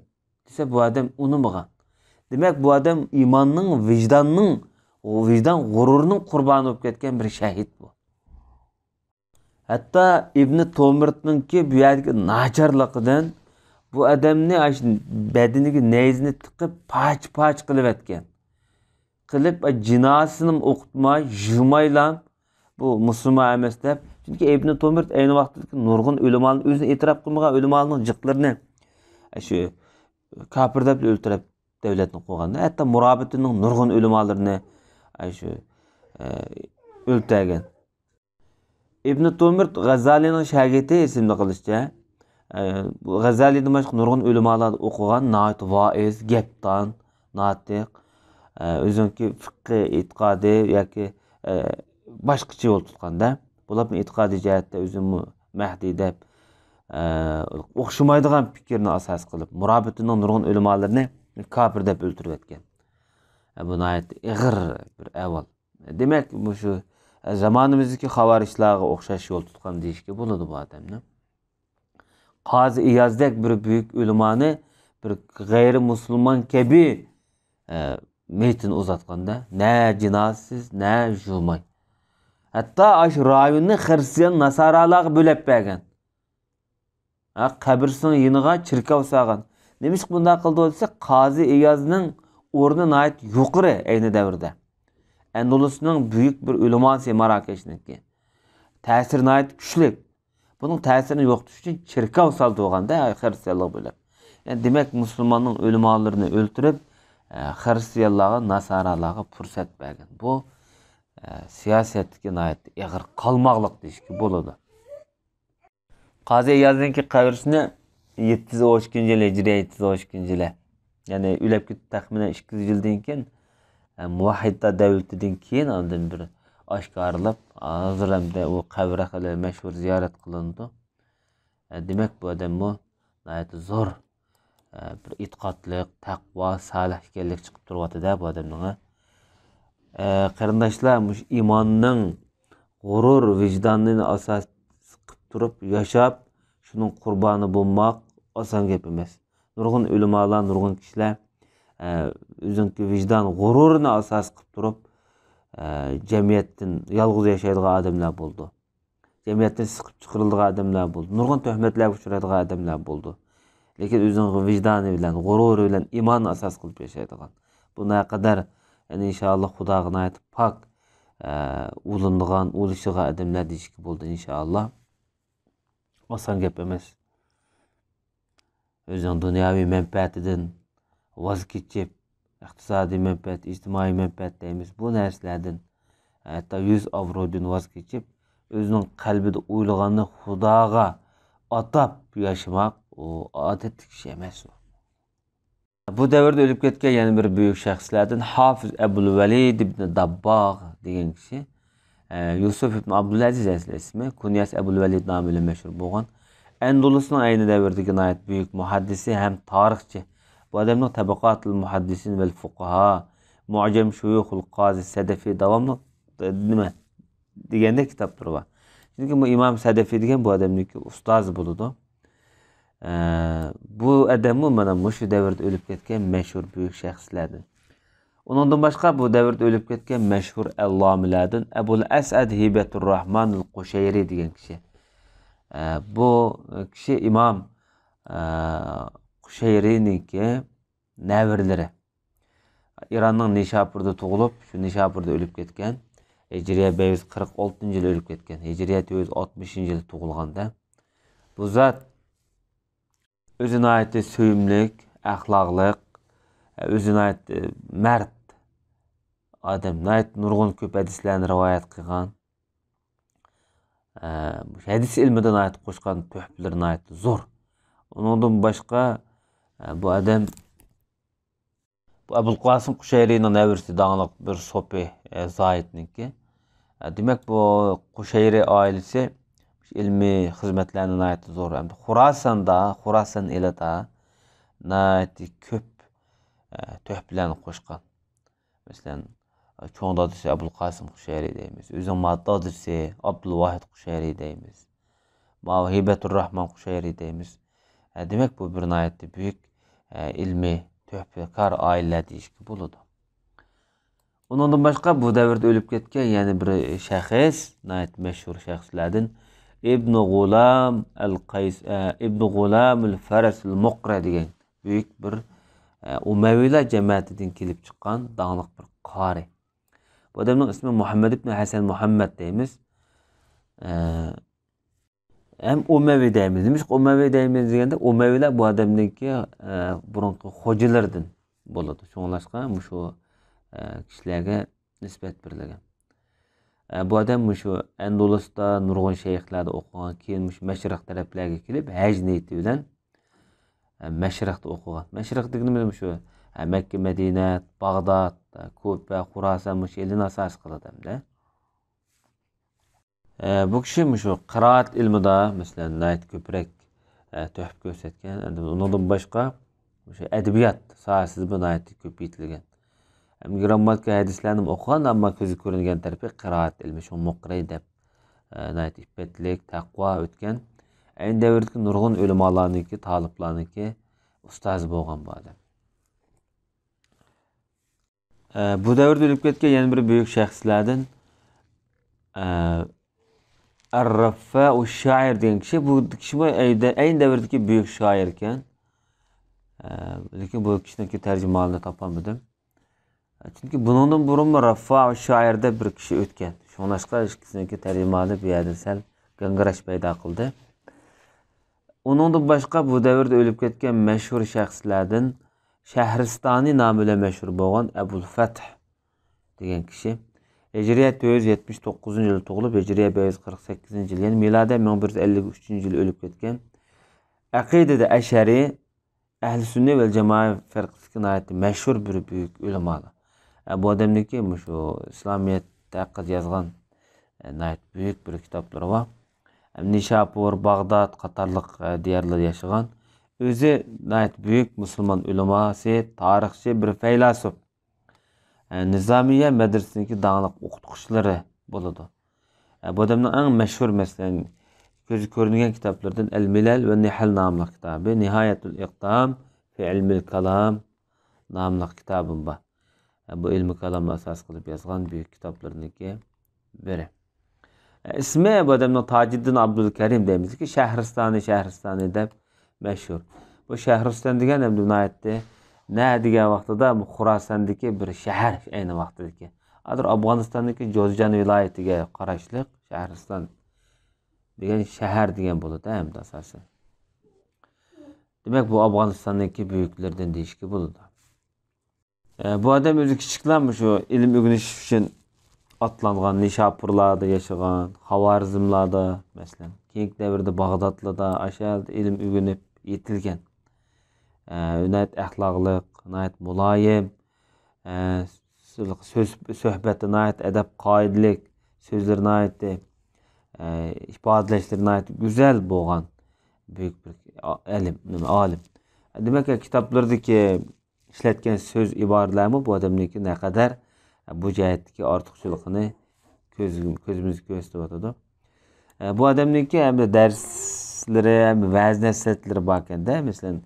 دېسە بۇ ئادەم ئۇنىمىغان. دېمەك، بۇ ئادەم ئىماننىڭ، ۋىجداننىڭ، ۋىجدان غۇرۇرىنىڭ قۇربانى بولۇپ كەتكەن بىر شەھىت بۇ. ھەتتا ئىبنى تومىرتنىڭكى بۇ يەردىكى ناچارلىقىدىن بۇ ئادەمنى ئاشۇ بەدىنىگە نەيزىنى تىقىپ پارچە-پارچە قىلىۋەتكەن. قىلىپ، جىنازىسىنىمۇ ئوقۇتماي، يۇمايلا، بۇ مۇسۇلمان ئەمەس دەپ. چۈنكى ئىبنى تومىرت ئەينى ۋاقىتتىكى نۇرغۇن ئۆلىمالارنى، ئۆزىنى ئېتىراپ قىلمىغان ئۆلىمالارنىڭ جىقلىرىنى شۇ كاپىر دەپ ئۆلتۈرۈپ دەۋلەتنى قۇرغان. ھەتتا مۇرابىتىنىڭ نۇرغۇن ئۆلىمالىرىنى شۇ، ئە، ئۆلتۈرگەن. ئىبنى تومىرت غەززالىنىڭ شاگىرتى ئېسىمدە قېلىشىچە، ئە، بۇ غەززالىدىن باشقا نۇرغۇن ئۆلىمالاردا ئوقۇغان، ناھايىتى ۋائىز، گەپدان، ناتىق، ئە، ئۆزىنىڭكى فىقھى ئېتىقادى ياكى، ئە، باشقىچە يول تۇتقاندا، بولۇپمۇ ئېتىقادىي جەھەتتە ئۆزىنى مەھدى دەپ، ئە، ئوخشىمايدىغان پىكىرنى ئاساس قىلىپ، مۇرابىتىنىڭ نۇرغۇن ئۆلىمالىرىنى كاپىر دەپ ئۆلتۈرۈۋەتكەن. ئە، بۇ ناھايىتى ئېغىر بىر ئەھۋال. دېمەك، مۇشۇ زامانىمىزدىكى خاۋارىجلارغا ئوخشاش يول تۇتقان دېيىشكە بولىدۇ بۇ ئادەمنى. قازى ئىيازدەك بىر بۈيۈك ئۆلىمانى بىر غەيرىي مۇسۇلمان كەبى، ئە، مېيىتىنى ئۇزاتقاندا، نە جىنازىسىز، نە يۇماي. ھەتتا ئاشۇ رايوننى خىرىستىيان ناسارالارغا بۆلەپ بەرگەن. ھە، قەبرىسىنىڭ يېنىغا چېركاۋ سالغان. نېمىشقا بۇنداق قىلدى دېسە، قازى ئىيازنىڭ ئورنى ناھايىتى يۇقىرى ئەينى دەۋردە. ئەندۇلۇسنىڭ بۈيۈك بىر ئۆلىماسى ماراكەشنىڭكى. تەسىرى ناھايىتى كۈچلۈك. بۇنىڭ تەسىرىنى يوقىتىش ئۈچۈن چېركاۋ سالدى بولغاندا، خىرىستىيانلار بىلەن. يەنى دېمەك، مۇسۇلماننىڭ ئۆلىمالىرىنى ئۆلتۈرۈپ، ئە، خىرىستىيانلارغا، ناسارالارغا پۇرسەت بەرگەن. بۇ، ئە، سىياسەتتىكى ناھايىتى ئېغىر قالماقلىق دېيىشكە بولىدۇ. قازى ئىيازنىڭكى قەبرىسىنى يەتتە يۈز ئون ئىككىنچى يىل، ھىجرىي يەتتە يۈز ئون ئىككىنچى يىلى، يەنى ئۆلۈپ كېتىپ تەخمىنەن ئىككى يۈز يىلدىن كېيىن، ئە، مۇۋەھھىدلار دەۋلىتىدىن كېيىن ئاندىن بىر ئاشكارىلاپ، ھازىر ئەمدى ئۇ قەبرە خېلى مەشھۇر زىيارەت قىلىنىدۇ. ئە، دېمەك، بۇ ئادەممۇ ناھايىتى زور، ئە، بىر ئېتىقادلىق، تەقۋا، سالىھ ئىكەنلىكى چىقىپ تۇرۇۋاتىدۇ بۇ ئادەمنىڭ. ئە، قېرىنداشلار، مۇشۇ ئىماننىڭ غۇرۇر، ۋىجداننى ئاساس قىلىپ تۇرۇپ ياشاپ، شۇنىڭ قۇربانى بولماق ئاسان گەپ ئەمەس. نۇرغۇن ئۆلىمالار، نۇرغۇن كىشىلەر، ئە، ئۆزىنىڭكى ۋىجدان غۇرۇرىنى ئاساس قىلىپ تۇرۇپ، ئە، جەمئىيەتتىن يالغۇز ياشايدىغان ئادەملەر بولىدۇ. جەمئىيەتتىن سىقىپ چىقىرىلىدىغان ئادەملەر بولىدۇ. نۇرغۇن تۆھمەتلەرگە ئۇچرايدىغان ئادەملەر بولىدۇ. لېكىن ئۆزىنىڭ ۋىجدانى بىلەن، غۇرۇرى بىلەن ئىماننى ئاساس قىلىپ ياشايدىغان. بۇ نەقەدەر، يەنى ئىنشائاللا خۇداغا ناھايىتى پاك، ئە، ئۇلىنىدىغان، ئۇلىشىدىغان ئادەملەر دېيىشكە بولىدۇ ئىنشائاللا. ئاسان گەپ ئەمەس. ئۆزىنىڭ دۇنياۋى مەنپەئەتىدىن ۋاز كېچىپ، ئىقتىسادىي مەنپەئەت، ئىجتىمائىي مەنپەئەت دەيمىز، بۇ نەرسىلەردىن، ھەتتا يۈز ئابرۇيدىن ۋاز كېچىپ، ئۆزىنىڭ قەلبىدە ئويلىغاننى خۇداغا ئاتاپ ياشىماق، ئۇ ئادەتتىكى ئىش ئەمەس ئۇ. بۇ دەۋردە ئۆلۈپ كەتكەن يەنە بىر بۈيۈك شەخسلەردىن ھافىز ئەبۇل ۋەلىد ئىبن دابباغ دېگەن كىشى. ئە، يۈسۈف ئىبن ئابدۇلئەزىز ئەسلى ئىسمى، كۇنيەسى ئەبۇل ۋەلىد نامى بىلەن مەشھۇر بولغان. ئەندۇلۇسنىڭ ئەينى دەۋرىدىكى ناھايىتى بۈيۈك مۇھەددىسى ھەم تارىخچى. بۇ ئادەمنىڭ تەبەقاتۇل مۇھەددىسىن ۋەل فۇقاھا، مۇئجەم شۇيۇخۇل قازى سەدەفى داۋاملىق، ئە، نېمە دېگەندەك كىتابلىرى بار. چۈنكى بۇ ئىمام سەدەفى دېگەن بۇ ئادەمنىڭكى ئۇستازى بولىدۇ. ئە، بۇ ئادەممۇ مانا مۇشۇ دەۋردە ئۆلۈپ كەتكەن مەشھۇر بۈيۈك شەخسلەردىن. ئۇنىڭدىن باشقا بۇ دەۋردە ئۆلۈپ كەتكەن مەشھۇر ئەللامىلەردىن ئەبۇل ئەسئەد ھىبەتۇر راھمانىل قۇشەيرى دېگەن كىشى. ئە، بۇ كىشى ئىمام، ئە، قۇشەيرىنىڭكى نەۋرىلىرى. ئىراننىڭ نىشاپۇردا تۇغۇلۇپ، شۇ نىشاپۇردا ئۆلۈپ كەتكەن. ھىجرىيە بەش يۈز قىرىق ئالتىنچى يىلى ئۆلۈپ كەتكەن. ھىجرىيە تۆت يۈز ئاتمىشىنچى يىلى تۇغۇلغاندا. بۇ زات ئۆزى ناھايىتى سۆيۈملۈك، ئەخلاقلىق، ئۆزى ناھايىتى مەرد ئادەم. ناھايىتى نۇرغۇن كۆپ ھەدىسلەرنى رىۋايەت قىلغان. ئە، ھەدىس ئىلمىدا ناھايىتى قوشقان تۆھپىلىرى ناھايىتى زور. ئۇنىڭدىن باشقا، ئە، بۇ ئادەم، بۇ ئەبۇل قاسىم قۇشەيرىنىڭ نەۋرىسى، داڭلىق بىر سوپى، ئە، زاھىدنىڭكى. ئە، دېمەك، بۇ قۇشەيرى ئائىلىسى ئىلمىي خىزمەتلەرنى ناھايىتى زور، ھەمدە خۇراساندا، خۇراسان ئېلىدا ناھايىتى كۆپ، ئە، تۆھپىلەرنى قوشقان. مەسىلەن، چوڭ دادىسى ئەبۇل قاسىم قۇشەيرى دەيمىز. ئۆزىنىڭ مانا دادىسى ئابدۇلۋاھىد قۇشەيرى دەيمىز. ماۋۇ ھىبەتۇر راھمان قۇشەيرى دەيمىز. ئە، دېمەك، بۇ بىر ناھايىتى بۈيۈك، ئە، ئىلمىي تۆھپىكار ئائىلىلەر دېيىشكە بولىدۇ. ئۇنىڭدىن باشقا، بۇ دەۋردە ئۆلۈپ كەتكەن يەنە بىر شەخس، ناھايىتى مەشھۇر شەخسلەردىن ئىبنى غۇلام ئەل قەيس، ئە، ئىبنى غۇلام ئەل فەرەس ئەل مۇقرە دېگەن بۈيۈك بىر، ئە، ئۇمەۋىيلار جەمەتىدىن كېلىپ چىققان داڭلىق بىر قارى. بۇ ئادەمنىڭ ئىسمى مۇھەممەد ئىبن ھەسەن مۇھەممەد دەيمىز. ئە، ھەم ئۇمەۋى دەيمىز. نېمىشقا ئۇمەۋى دەيمىز دېگەندە، ئۇمەۋىلەر بۇ ئادەمنىڭكى، ئە، بۇرۇنقى خوجىلىرىدىن بولىدۇ. شۇڭلاشقا مۇشۇ، ئە، كىشىلەرگە نىسبەت بېرىلگەن. ئە، بۇ ئادەم مۇشۇ ئەندۇلۇستا نۇرغۇن شەيخلەردە ئوقۇغان، كېيىن مۇشۇ مەشرىق تەرەپلەرگە كېلىپ، ھەج نىيىتى بىلەن، ئە، مەشرىقتا ئوقۇغان. مەشرىق دېگىنىمىز مۇشۇ، ئە، مەككە، مەدىنە، باغداد، ئە، كۇفە، خۇراسان، مۇشۇ ئىلىنى ئاساس قىلىدۇ ئەمدى. ئە، بۇ كىشى مۇشۇ قىرائەت ئىلمىدا، مەسىلەن، ناھايىتى كۆپرەك، ئە، تۆھپە كۆرسەتكەن. ئەمدى ئۇنىڭدىن باشقا مۇشۇ ئەدەبىيات ساھەسىدىمۇ ناھايىتى كۆپ يېتىلگەن. ھەم گرامماتىكا ھەدىسلەرنىمۇ ئوقۇغان، ئەمما كۆزگە كۆرۈنگەن تەرىپى قىرائەت ئىلمى، شۇ مۇقرى دەپ، ئە، ناھايىتى ئىپپەتلىك، تەقۋا ئۆتكەن. ئەينى دەۋردىكى نۇرغۇن ئۆلىمالارنىڭكى، تالىپلارنىڭكى ئۇستازى بولغان بۇ ئادەم. ئە، بۇ دەۋردە ئۆلۈپ كەتكەن يەنە بىر بۈيۈك شەخسلەردىن، ئە، ئەر-رەففائۇ شائىر دېگەن كىشى، بۇ كىشىمۇ ئەيدە-، ئەينى دەۋردىكى بۈيۈك شائىر ئىكەن. ئە، لېكىن بۇ كىشىنىڭكى تەرجىمىھالىنى تاپالمىدىم. چۈنكى بۇنىڭدىن بۇرۇنمۇ رەففائۇ شائىر دەپ بىر كىشى ئۆتكەن. شۇڭلاشقا ئىككىسىنىڭكى تەرجىمىھالى بۇ يەردە سەل گاڭگىراش پەيدا قىلدى. ئۇنىڭدىن باشقا بۇ دەۋردە ئۆلۈپ كەتكەن مەشھۇر شەخسلەردىن شەھرىستانى نامى بىلەن مەشھۇر بولغان ئەبۇل فەتھ دېگەن كىشى. ھىجرىيە تۆت يۈز يەتمىش توققۇزىنچى يىلى تۇغۇلۇپ، ھىجرىيە بەش يۈز قىرىق سەككىزىنچى يىل، يەنى مىلادىيە مىڭ بىر يۈز ئەللىك ئۈچىنچى يىلى ئۆلۈپ كەتكەن. ئەقىدىدە ئەشەرىي، ئەھلى سۈننە ۋەل جامائە فىرقىسىدىكى ناھايىتى مەشھۇر بىر بۈيۈك ئۆلىمالار. ئە، بۇ ئادەمنىڭكى مۇشۇ ئىسلامىيەت ھەققىدە يازغان، ئە، ناھايىتى بۈيۈك بىر كىتابلىرى بار. ئە، نىشاپۇر، باغداد قاتارلىق، ئە، دىيارلاردا ياشىغان. ئۆزى ناھايىتى بۈيۈك مۇسۇلمان ئۆلىماسى، تارىخچى، بىر پەيلاسوپ. ئە، نىزامىيە مەدرىسىسىدىكى داڭلىق ئوقۇتقۇچىلىرى بولىدۇ. ئە، بۇ ئادەمنىڭ ئەڭ مەشھۇر، مەسىلەن، كۆزگە كۆرۈنگەن كىتابلىرىدىن ئەل مىلەل ۋە نىھەل ناملىق كىتابى، نىھايەتۇل ئىقدام فى ئىلمىل كالام ناملىق كىتابىم بار. بۇ ئىلمى كالامنى ئاساس قىلىپ يازغان بۈيۈك كىتابلىرىنىڭكى بىرى. ئىسمى بۇ ئادەمنىڭ تاجىددىن ئابدۇل كەرىم دەيمىزكى، شەھرىستانى، شەھرىستانى دەپ مەشھۇر. بۇ شەھرىستان دېگەن ئەمدى ناھايىتى نە دېگەن ۋاقتىدا بۇ خوراساندىكى بىر شەھەر ئەينى ۋاقتىدىكى. ھازىر ئافغانىستاندىكى جوزجان ۋىلايىتىگە قاراشلىق شەھرىستان دېگەن شەھەر دېگەن بولىدۇ ئەمدى ئاساسەن. دېمەك، بۇ ئافغانىستاننىڭكى بۈيۈكلىرىدىن دېيىشكە بولىدۇ. ئە، بۇ ئادەم ئۆزى كىچىكلا مۇشۇ ئىلىم ئۆگىنىش ئۈچۈن ئاتلانغان، نىشاپۇرلاردا ياشىغان، خاۋارزملاردا، مەسىلەن، كېيىنكى دەۋردە باغدادلىدا، ئاشۇ يەردە ئىلىم ئۆگىنىپ يېتىلگەن. ئە، ناھايىتى ئەخلاقلىق، ناھايىتى مۇلايىم، ئە، سۆز، سۆھبەتتە ناھايىتى ئەدەپ قائىدىلىك، سۆزلىرى ناھايىتى، ئە، ئىپادىلەشلىرى ناھايىتى گۈزەل بولغان بۈيۈك بىر ئالىم، نېمە، ئالىم. دېمەك، كىتابلىرىدىكى ئىشلەتكەن سۆز ئىبارىلەرمۇ بۇ ئادەمنىڭكى نەقەدەر بۇ جەھەتتىكى ئارتۇقچىلىقىنى كۆز-، كۆزىمىزگە كۆرسىتىۋاتىدۇ. ئە، بۇ ئادەمنىڭكى ھەم دەرسلىرى، ھەم ۋەز نەسىھەتلىرى باركەندە، مەسىلەن،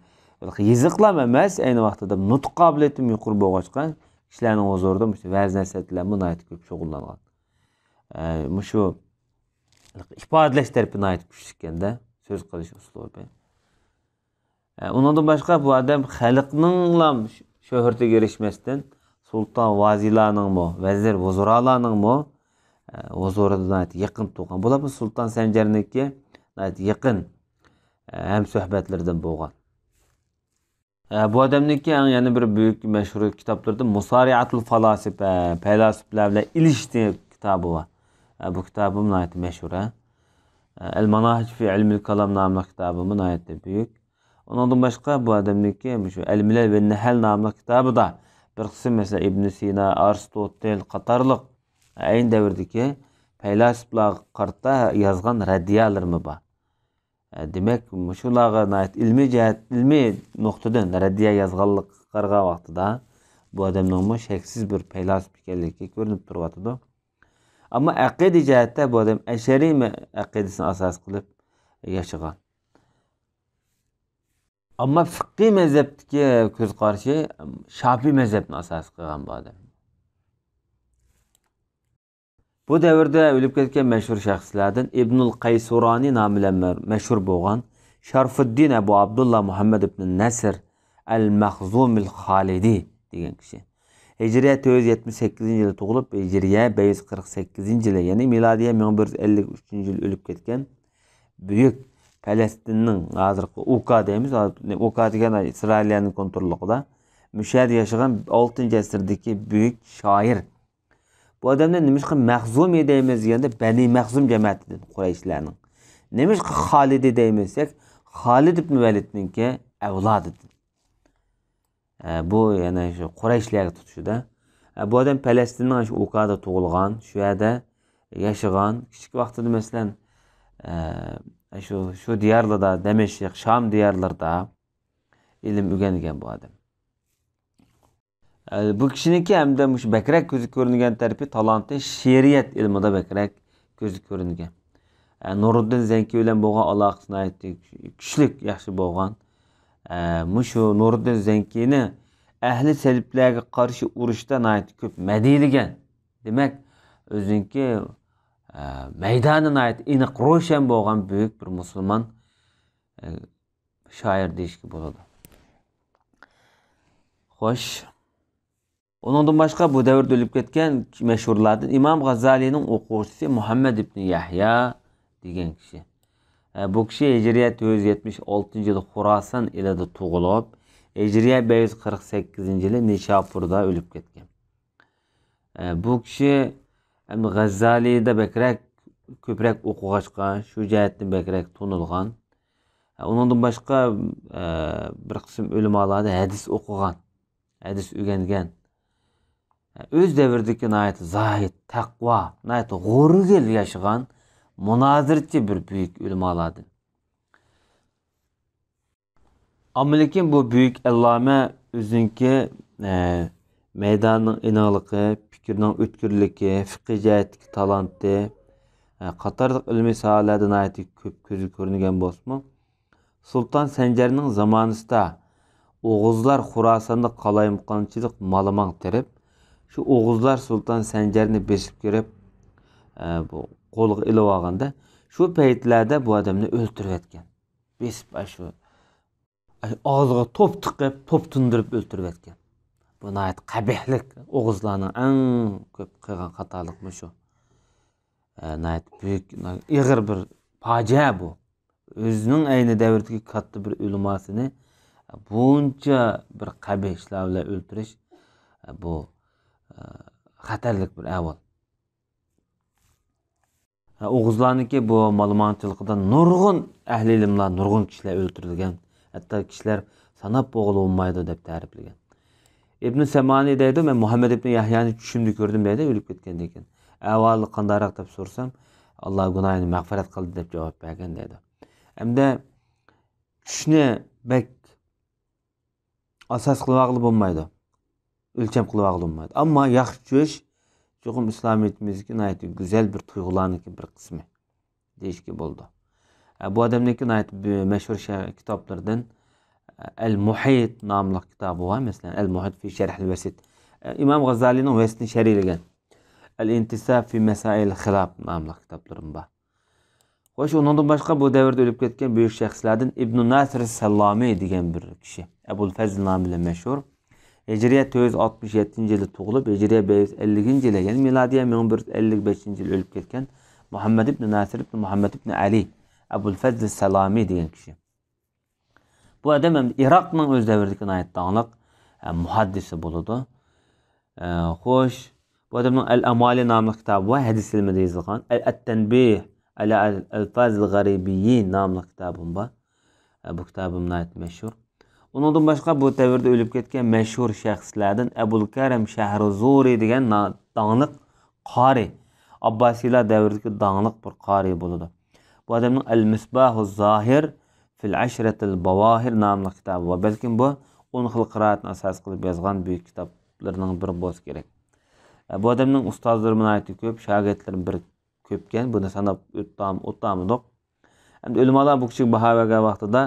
يېزىقلام ئەمەس، ئەينى ۋاقتىدا نۇتۇق قابىلىيىتىمۇ يۇقىرى بولغاچقا، كىشىلەرنىڭ ھۇزۇرىدا مۇشۇ ۋەز نەسىھەت بىلەنمۇ ناھايىتى كۆپ شۇغۇللانغان. ئە، مۇشۇ ئىپادىلەش تەرىپى ناھايىتى كۈچلۈككەندە، سۆز قىلىش ئۇسلۇبى. ئە، ئۇنىڭدىن باشقا بۇ ئادەم خەلقنىڭلا شۆھرىتىگە ئېرىشمەستىن، سۇلتان ۋازىلارنىڭمۇ، ۋەزىر ۋۇزرالارنىڭمۇ، ئە، ھۇزۇرىدا ناھايىتى يېقىن تۇرغان. بۇلارمۇ سۇلتان سەنجەرنىڭكى ناھايىتى يېقىن، ئە، ھەمسۆھبەتلىرىدىن بولغان. ئە، بۇ ئادەمنىڭكى ئەڭ يەنە بىر بۈيۈك مەشھۇر كىتابلىرىدىن مۇسارىئاتۇل فالاسىپە، پەيلاسوپلار بىلەن ئېلىشىش دېگەن كىتابى بار. ئە، بۇ كىتابىمۇ ناھايىتى مەشھۇر، ھە. ئە، ئەل ماناھىج فى ئىلمىل كالام ناملىق كىتابىمۇ ناھايىتى بۈيۈك. ئۇنىڭدىن باشقا بۇ ئادەمنىڭكى مۇشۇ ئەل مىلەل ۋە نەھەل ناملىق كىتابىدا بىر قىسىم، مەسىلەن، ئىبن سىنا، ئارستوتېل قاتارلىق ئەينى دەۋردىكى پەيلاسوپلارغا قارىتا يازغان رەددىيەلىرىمۇ بار. ئە، دېمەك، مۇشۇلارغا ناھايىتى ئىلمىي جەھەت، ئىلمىي نۇقتىدىن رەددىيە يازغانلىقىغا قارىغان ۋاقتىدا، بۇ ئادەمنىڭمۇ شەكسىز بىر پەيلاسوپ ئىكەنلىكى كۆرۈنۈپ تۇرۇۋاتىدۇ. ئەمما ئەقىدە جەھەتتە بۇ ئادەم ئەشەرىي مە-، ئەقىدىسىنى ئاساس قىلىپ ياشىغان. ئەمما فىقھىي مەزھەپتىكى كۆز قارىشى شاپىئىي مەزھەپنى ئاساس قىلغان بۇ ئادەم. بۇ دەۋردە ئۆلۈپ كەتكەن مەشھۇر شەخسلەردىن ئىبنۇل قەيسۇرانى نامى بىلەن مە-، مەشھۇر بولغان شارفۇددىن ئەبۇ ئابدۇللا مۇھەممەد ئىبن نەسر ئەل مەخزۇمىل خالىدى دېگەن كىشى. ھىجرىيە تۆت يۈز يەتمىش سەككىزىنچى يىلى تۇغۇلۇپ، ھىجرىيە بەش يۈز قىرىق سەككىزىنچى يىلى، يەنى مىلادىيە مىڭ بىر يۈز ئەللىك ئۈچىنچى يىلى ئۆلۈپ كەتكەن بۈيۈك پەلەستىننىڭ، ھازىرقى ئۇكا دەيمىز، ئۇكا دېگەن ئىسرائىلىيەنىڭ كونتروللۇقىدا، مۇشۇ يەردە ياشىغان ئالتىنچى ئەسىردىكى بۈيۈك شائىر. بۇ ئادەمنى نېمىشقا مەخزۇمى دەيمىز دېگەندە، بەنى مەخزۇم جەمەتىدىن، قۇرەيشلەرنىڭ. نېمىشقا خالىدى دەيمىز دېسەك، خالىد ئىبن ۋەلىدنىڭكى ئەۋلادىدىن. ئە، بۇ يەنە شۇ قۇرەيشلەرگە تۇتىشىدۇ. ئە، بۇ ئادەم پەلەستىننىڭ شۇ ئۇكادا تۇغۇلغان، شۇ يەردە ياشىغان. كىچىك ۋاقتىدا، مەسىلەن، ئە، شۇ، شۇ دىيارلاردا، دەمەشق، شام دىيارلىرىدا ئىلىم ئۆگەنگەن بۇ ئادەم. ئە، بۇ كىشىنىڭكى ھەمدە مۇشۇ بەكرەك كۆزگە كۆرۈنگەن تەرىپى تالانتى شېئىرىيەت ئىلمىدا بەكرەك كۆزگە كۆرۈنگەن. ئە، نۇرۇددىن زەنكى بىلەن بولغان ئالاقىسى ناھايىتى كۈچلۈك، ياخشى بولغان. ئە، مۇشۇ نۇرۇددىن زەنكىنى ئەھلى سەلىپلەرگە قارشى ئۇرۇشتا ناھايىتى كۆپ مەدھىيلىگەن. دېمەك، ئۆزىنىڭكى، ئە، مەيدانى ناھايىتى ئېنىق، روشەن بولغان بۈيۈك بىر مۇسۇلمان، ئە، شائىر دېيىشكە بولىدۇ. خوش. ئۇنىڭدىن باشقا بۇ دەۋردە ئۆلۈپ كەتكەن مەشھۇرلاردىن ئىمام غازالىنىڭ ئوقۇغۇچىسى مۇھەممەد ئىبنى يەھيا دېگەن كىشى. ئە، بۇ كىشى ھىجرىيە تۆت يۈز يەتمىش ئالتىنچى يىلى خوراسان ئېلىدا تۇغۇلۇپ، ھىجرىيە بەش يۈز قىرىق سەككىزىنچى يىلى نىشاپۇردا ئۆلۈپ كەتكەن. ئە، بۇ كىشى ئەمدى غازالىدا بەكرەك، كۆپرەك ئوقۇغاچقا، شۇ جەھەتتىن بەكرەك تونۇلغان. ئە، ئۇنىڭدىن باشقا، ئە، بىر قىسىم ئۆلىمالاردا ھەدىس ئوقۇغان، ھەدىس ئۆگەنگەن. ئۆز دەۋرىدىكى ناھايىتى زاھىد، تەقۋا، ناھايىتى غورىگىل ياشىغان مۇنازىرىچى بىر بۈيۈك ئۆلىمالاردىن. ئەمما لېكىن بۇ بۈيۈك ئەللامە ئۆزىنىڭكى، ئە، مەيداننىڭ ئېنىقلىقى، پىكىرنىڭ ئۆتكۈرلۈكى، فىقھىي جەھەتتىكى تالانتى، قاتارلىق ئىلمىي ساھەلەردە ناھايىتى كۆپ كۆزگە كۆرۈنگەن بولسىمۇ، سۇلتان سەنجەرنىڭ زامانىسىدا ئوغۇزلار خوراساندا قالايمىقانچىلىق مالىماڭ تېرىپ، شۇ ئوغۇزلار سۇلتان سەنجەرنى بېسىپ كىرىپ، ئە، بۇ قولغا ئېلىۋالغاندا، شۇ پەيتلەردە بۇ ئادەمنى ئۆلتۈرۈۋەتكەن. بېسىپ، ئاشۇ، ئاشۇ ئاغزىغا توپ تىقىپ، توپ تىندۇرۇپ ئۆلتۈرۈۋەتكەن. بۇ ناھايىتى قەبىھلىك، ئوغۇزلارنىڭ ئەڭ كۆپ قىلغان خاتالىقى مۇشۇ. ئە، ناھايىتى بۈيۈك، ئېغىر بىر پاجىئە بۇ. ئۆزىنىڭ ئەينى دەۋردىكى كاتتا بىر ئۆلىماسىنى بۇنچە بىر قەبىھ ئىشلار بىلەن ئۆلتۈرۈش، بۇ، ئە، خەتەرلىك بىر ئەھۋال. ئوغۇزلارنىڭكى بۇ مالىماڭچىلىقىدا نۇرغۇن ئەھلى ئىلىملار، نۇرغۇن كىشىلەر ئۆلتۈرۈلگەن، ھەتتا كىشىلەر ساناپ بولغىلى بولمايدۇ دەپ تەرىپلىگەن. ئىبنى سەمانى دەيدۇ، مەن مۇھەممەد ئىبنى يەھيانى چۈشۈمدە كۆردۈم دەيدۇ، ئۆلۈپ كەتكەندىن كېيىن. ئەھۋالى قانداقراق دەپ سورىسام، ئاللا گۇناھىنى مەغپىرەت قىلدى دەپ جاۋاب بەرگەن دەيدۇ. ئەمدى چۈشنى بەك ئاساس قىلىۋالغىلى بولمايدۇ. ئۆلچەم قىلىۋالغىلى بولمايدۇ. ئەمما ياخشى چۈش چوقۇم ئىسلامىيىتىمىزدىكى ناھايىتى گۈزەل بىر تۇيغۇلارنىڭكى بىر قىسمى دېيىشكە بولىدۇ. ئە، بۇ ئادەمنىڭكى ناھايىتى بۈ-، مەشھۇر شە-، كىتابلىرىدىن، ئە، ئەل مۇھىت ناملىق كىتابى بار. مەسىلەن، ئەل مۇھىت في شرح الوسيط. ئە، ئىمام غازالىنىڭ ۋەسىيىتىنى شەرھلىگەن ئەل ئىنتىساف في مسائل الخلاف ناملىق كىتابلىرىمۇ بار. خوش، ئۇنىڭدىن باشقا بۇ دەۋردە ئۆلۈپ كەتكەن بۈيۈك شەخسلەردىن ئىبنۇ ناسىر سەللامى دېگەن بىر كىشى. ئەبۇل فەزل نامى بىلەن مەشھۇر. ھىجرىيە تۆت يۈز ئاتمىش يەتتىنچى يىلى تۇغۇلۇپ، ھىجرىيە بەش يۈز ئەللىكىنچى يىلى، يەنى مىلادىيە مىڭ بىر يۈز ئەللىك بەشىنچى يىلى ئۆلۈپ كەتكەن مۇھەممەد ئىبنى ناسىر ئىبنى مۇھەممەد ئىبنى ئەلى ئەبۇل فەزل سەلامى دېگەن كىشى. بۇ ئادەم ئەمدى ئىراقنىڭ ئۆز دەۋرىدىكى ناھايىتى داڭلىق، ئە، مۇھەددىسى بولىدۇ. ئە، خوش، بۇ ئادەمنىڭ ئەل ئامالى ناملىق كىتابى بار، ھەدىس ئىلمىدا يېزىلغان. ئەل ئەتتەنبىھ ئەلا ئەل-، ئەلفازىل غەرىبىيين ناملىق كىتابىم بار. ئە، بۇ كىتابىم ناھايىتى مەشھۇر. ئۇنىڭدىن باشقا بۇ دەۋردە ئۆلۈپ كەتكەن مەشھۇر شەخسلەردىن ئەبۇل كەرەم شەھرۇزۇرى دېگەن نا-، داڭلىق قارى، ئابباسىيلار دەۋرىدىكى داڭلىق بىر قارى بولىدۇ. بۇ ئادەمنىڭ ئەل مىسباھۇ زاھىر فىل ئەشرەتىل باۋاھىر ناملىق كىتابى بار. بەلكىم بۇ ئون خىل قىرائەتنى ئاساس قىلىپ يازغان بۈيۈك كىتابلىرىنىڭ بىرى بولسا كېرەك. بۇ ئادەمنىڭ ئۇستازلىرى ناھايىتى كۆپ، شاگىرتلىرى بىر كۆپكەن، بۇنى ساناپ ئۆتتام-، ئۆتەلمىدۇق. ئەمدى ئۆلىمالار بۇ كىشىگە باھا بەرگەن ۋاقتىدا،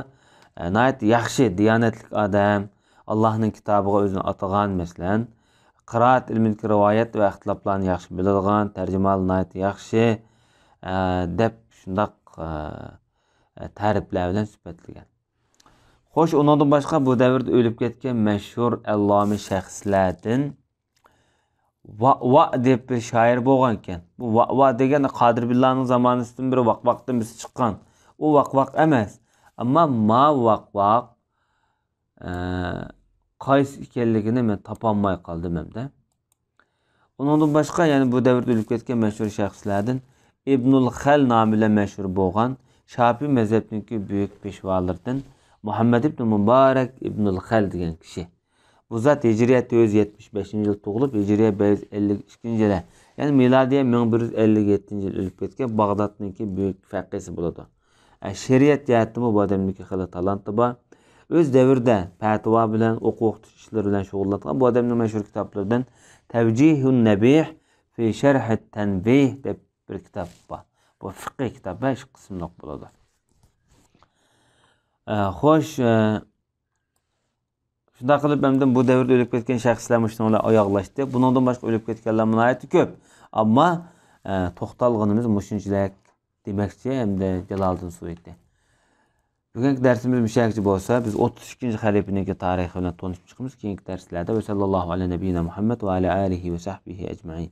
ئە، ناھايىتى ياخشى، دىيانەتلىك ئادەم، ئاللاھنىڭ كىتابىغا ئۆزىنى ئاتىغان، مەسىلەن، قىرائەت ئىلمىدىكى رىۋايەت ۋە ئىختىلاپلارنى ياخشى بىلىدىغان، تەرجىمىھالى ناھايىتى ياخشى، ئە، دەپ شۇنداق، ئە، ئە، تەرىپلەر بىلەن سۈپەتلىگەن. خوش، ئۇنىڭدىن باشقا بۇ دەۋردە ئۆلۈپ كەتكەن مەشھۇر ئەللامە شەخسلەردىن ۋاۋا دەپ بىر شائىر بولغانىكەن. بۇ ۋاۋا دېگەن قادىر بىللانىڭ زامانىسىدىن بىر ۋاقۋاقتىن بىرسى چىققان. ئۇ ۋاقۋاق ئەمەس. ئەمما ما ۋاقۋاق، ئە، قايسى ئىكەنلىكىنى مەن تاپالماي قالدىم ئەمدى. ئۇنىڭدىن باشقا يەنە بۇ دەۋردە ئۆلۈپ كەتكەن مەشھۇر شەخسلەردىن ئىبنۇل خەل نامى بىلەن مەشھۇر بولغان شاپىي مەزھەپنىڭكى بۈيۈك پېشۋالىرىدىن مۇھەممەد ئىبنى مۇبارەك ئىبنۇل خەل دېگەن كىشى. بۇ زات ھىجرىيە تۆت يۈز يەتمىش بەشىنچى يىل تۇغۇلۇپ، ھىجرىيە بەش يۈز ئەللىك ئىككىنچى يىلى، يەنى مىلادىيە مىڭ بىر يۈز ئەللىك يەتتىنچى يىل ئۆلۈپ كەتكەن باغدادنىڭكى بۈيۈك فەقىھسى بولىدۇ. ئە، شېئىرىيەت جەھەتتىمۇ بۇ ئادەمنىڭكى خېلى تالانتى بار. ئۆز دەۋرىدە پەتىۋا بىلەن، ئوقۇ ئوقۇتۇش ئىشلىرى بىلەن شۇغۇللانغان. بۇ ئادەمنىڭ مەشھۇر كىتابلىرىدىن تەۋجىھۇن نەبىھ فى شەرھىت تەنبىھ دەپ بىر كىتاب بار. بۇ فىقھىي كىتاب، بەش قىسىملىق بولىدۇ. ئە، خوش، ئە، شۇنداق قىلىپ، ئەمدى بۇ دەۋردە ئۆلۈپ كەتكەن شەخسلەر مۇشۇنىڭ بىلەن ئاياغلاشتى. بۇنىڭدىن باشقا ئۆلۈپ كەتكەنلەر ناھايىتى كۆپ. ئەمما، ئە، توختالغىنىمىز مۇشۇنچىلىك دېمەكچى ھەمدە جالالىدىن سۇيۇتى. بۈگۈنكى دەرسىمىز مۇشۇ يەرگىچە بولسا، بىز ئوتتۇز ئىككىنچى خەلىپىنىڭكى تارىخى بىلەن تونۇشۇپ چىقىمىز كېيىنكى دەرسلەردە. ۋە سەللەللاھۇ ئەلە نەبىييىنا مۇھەممەد ۋە ئەلە ئالىھى ۋە سەھبىھى ئەجمەئىن.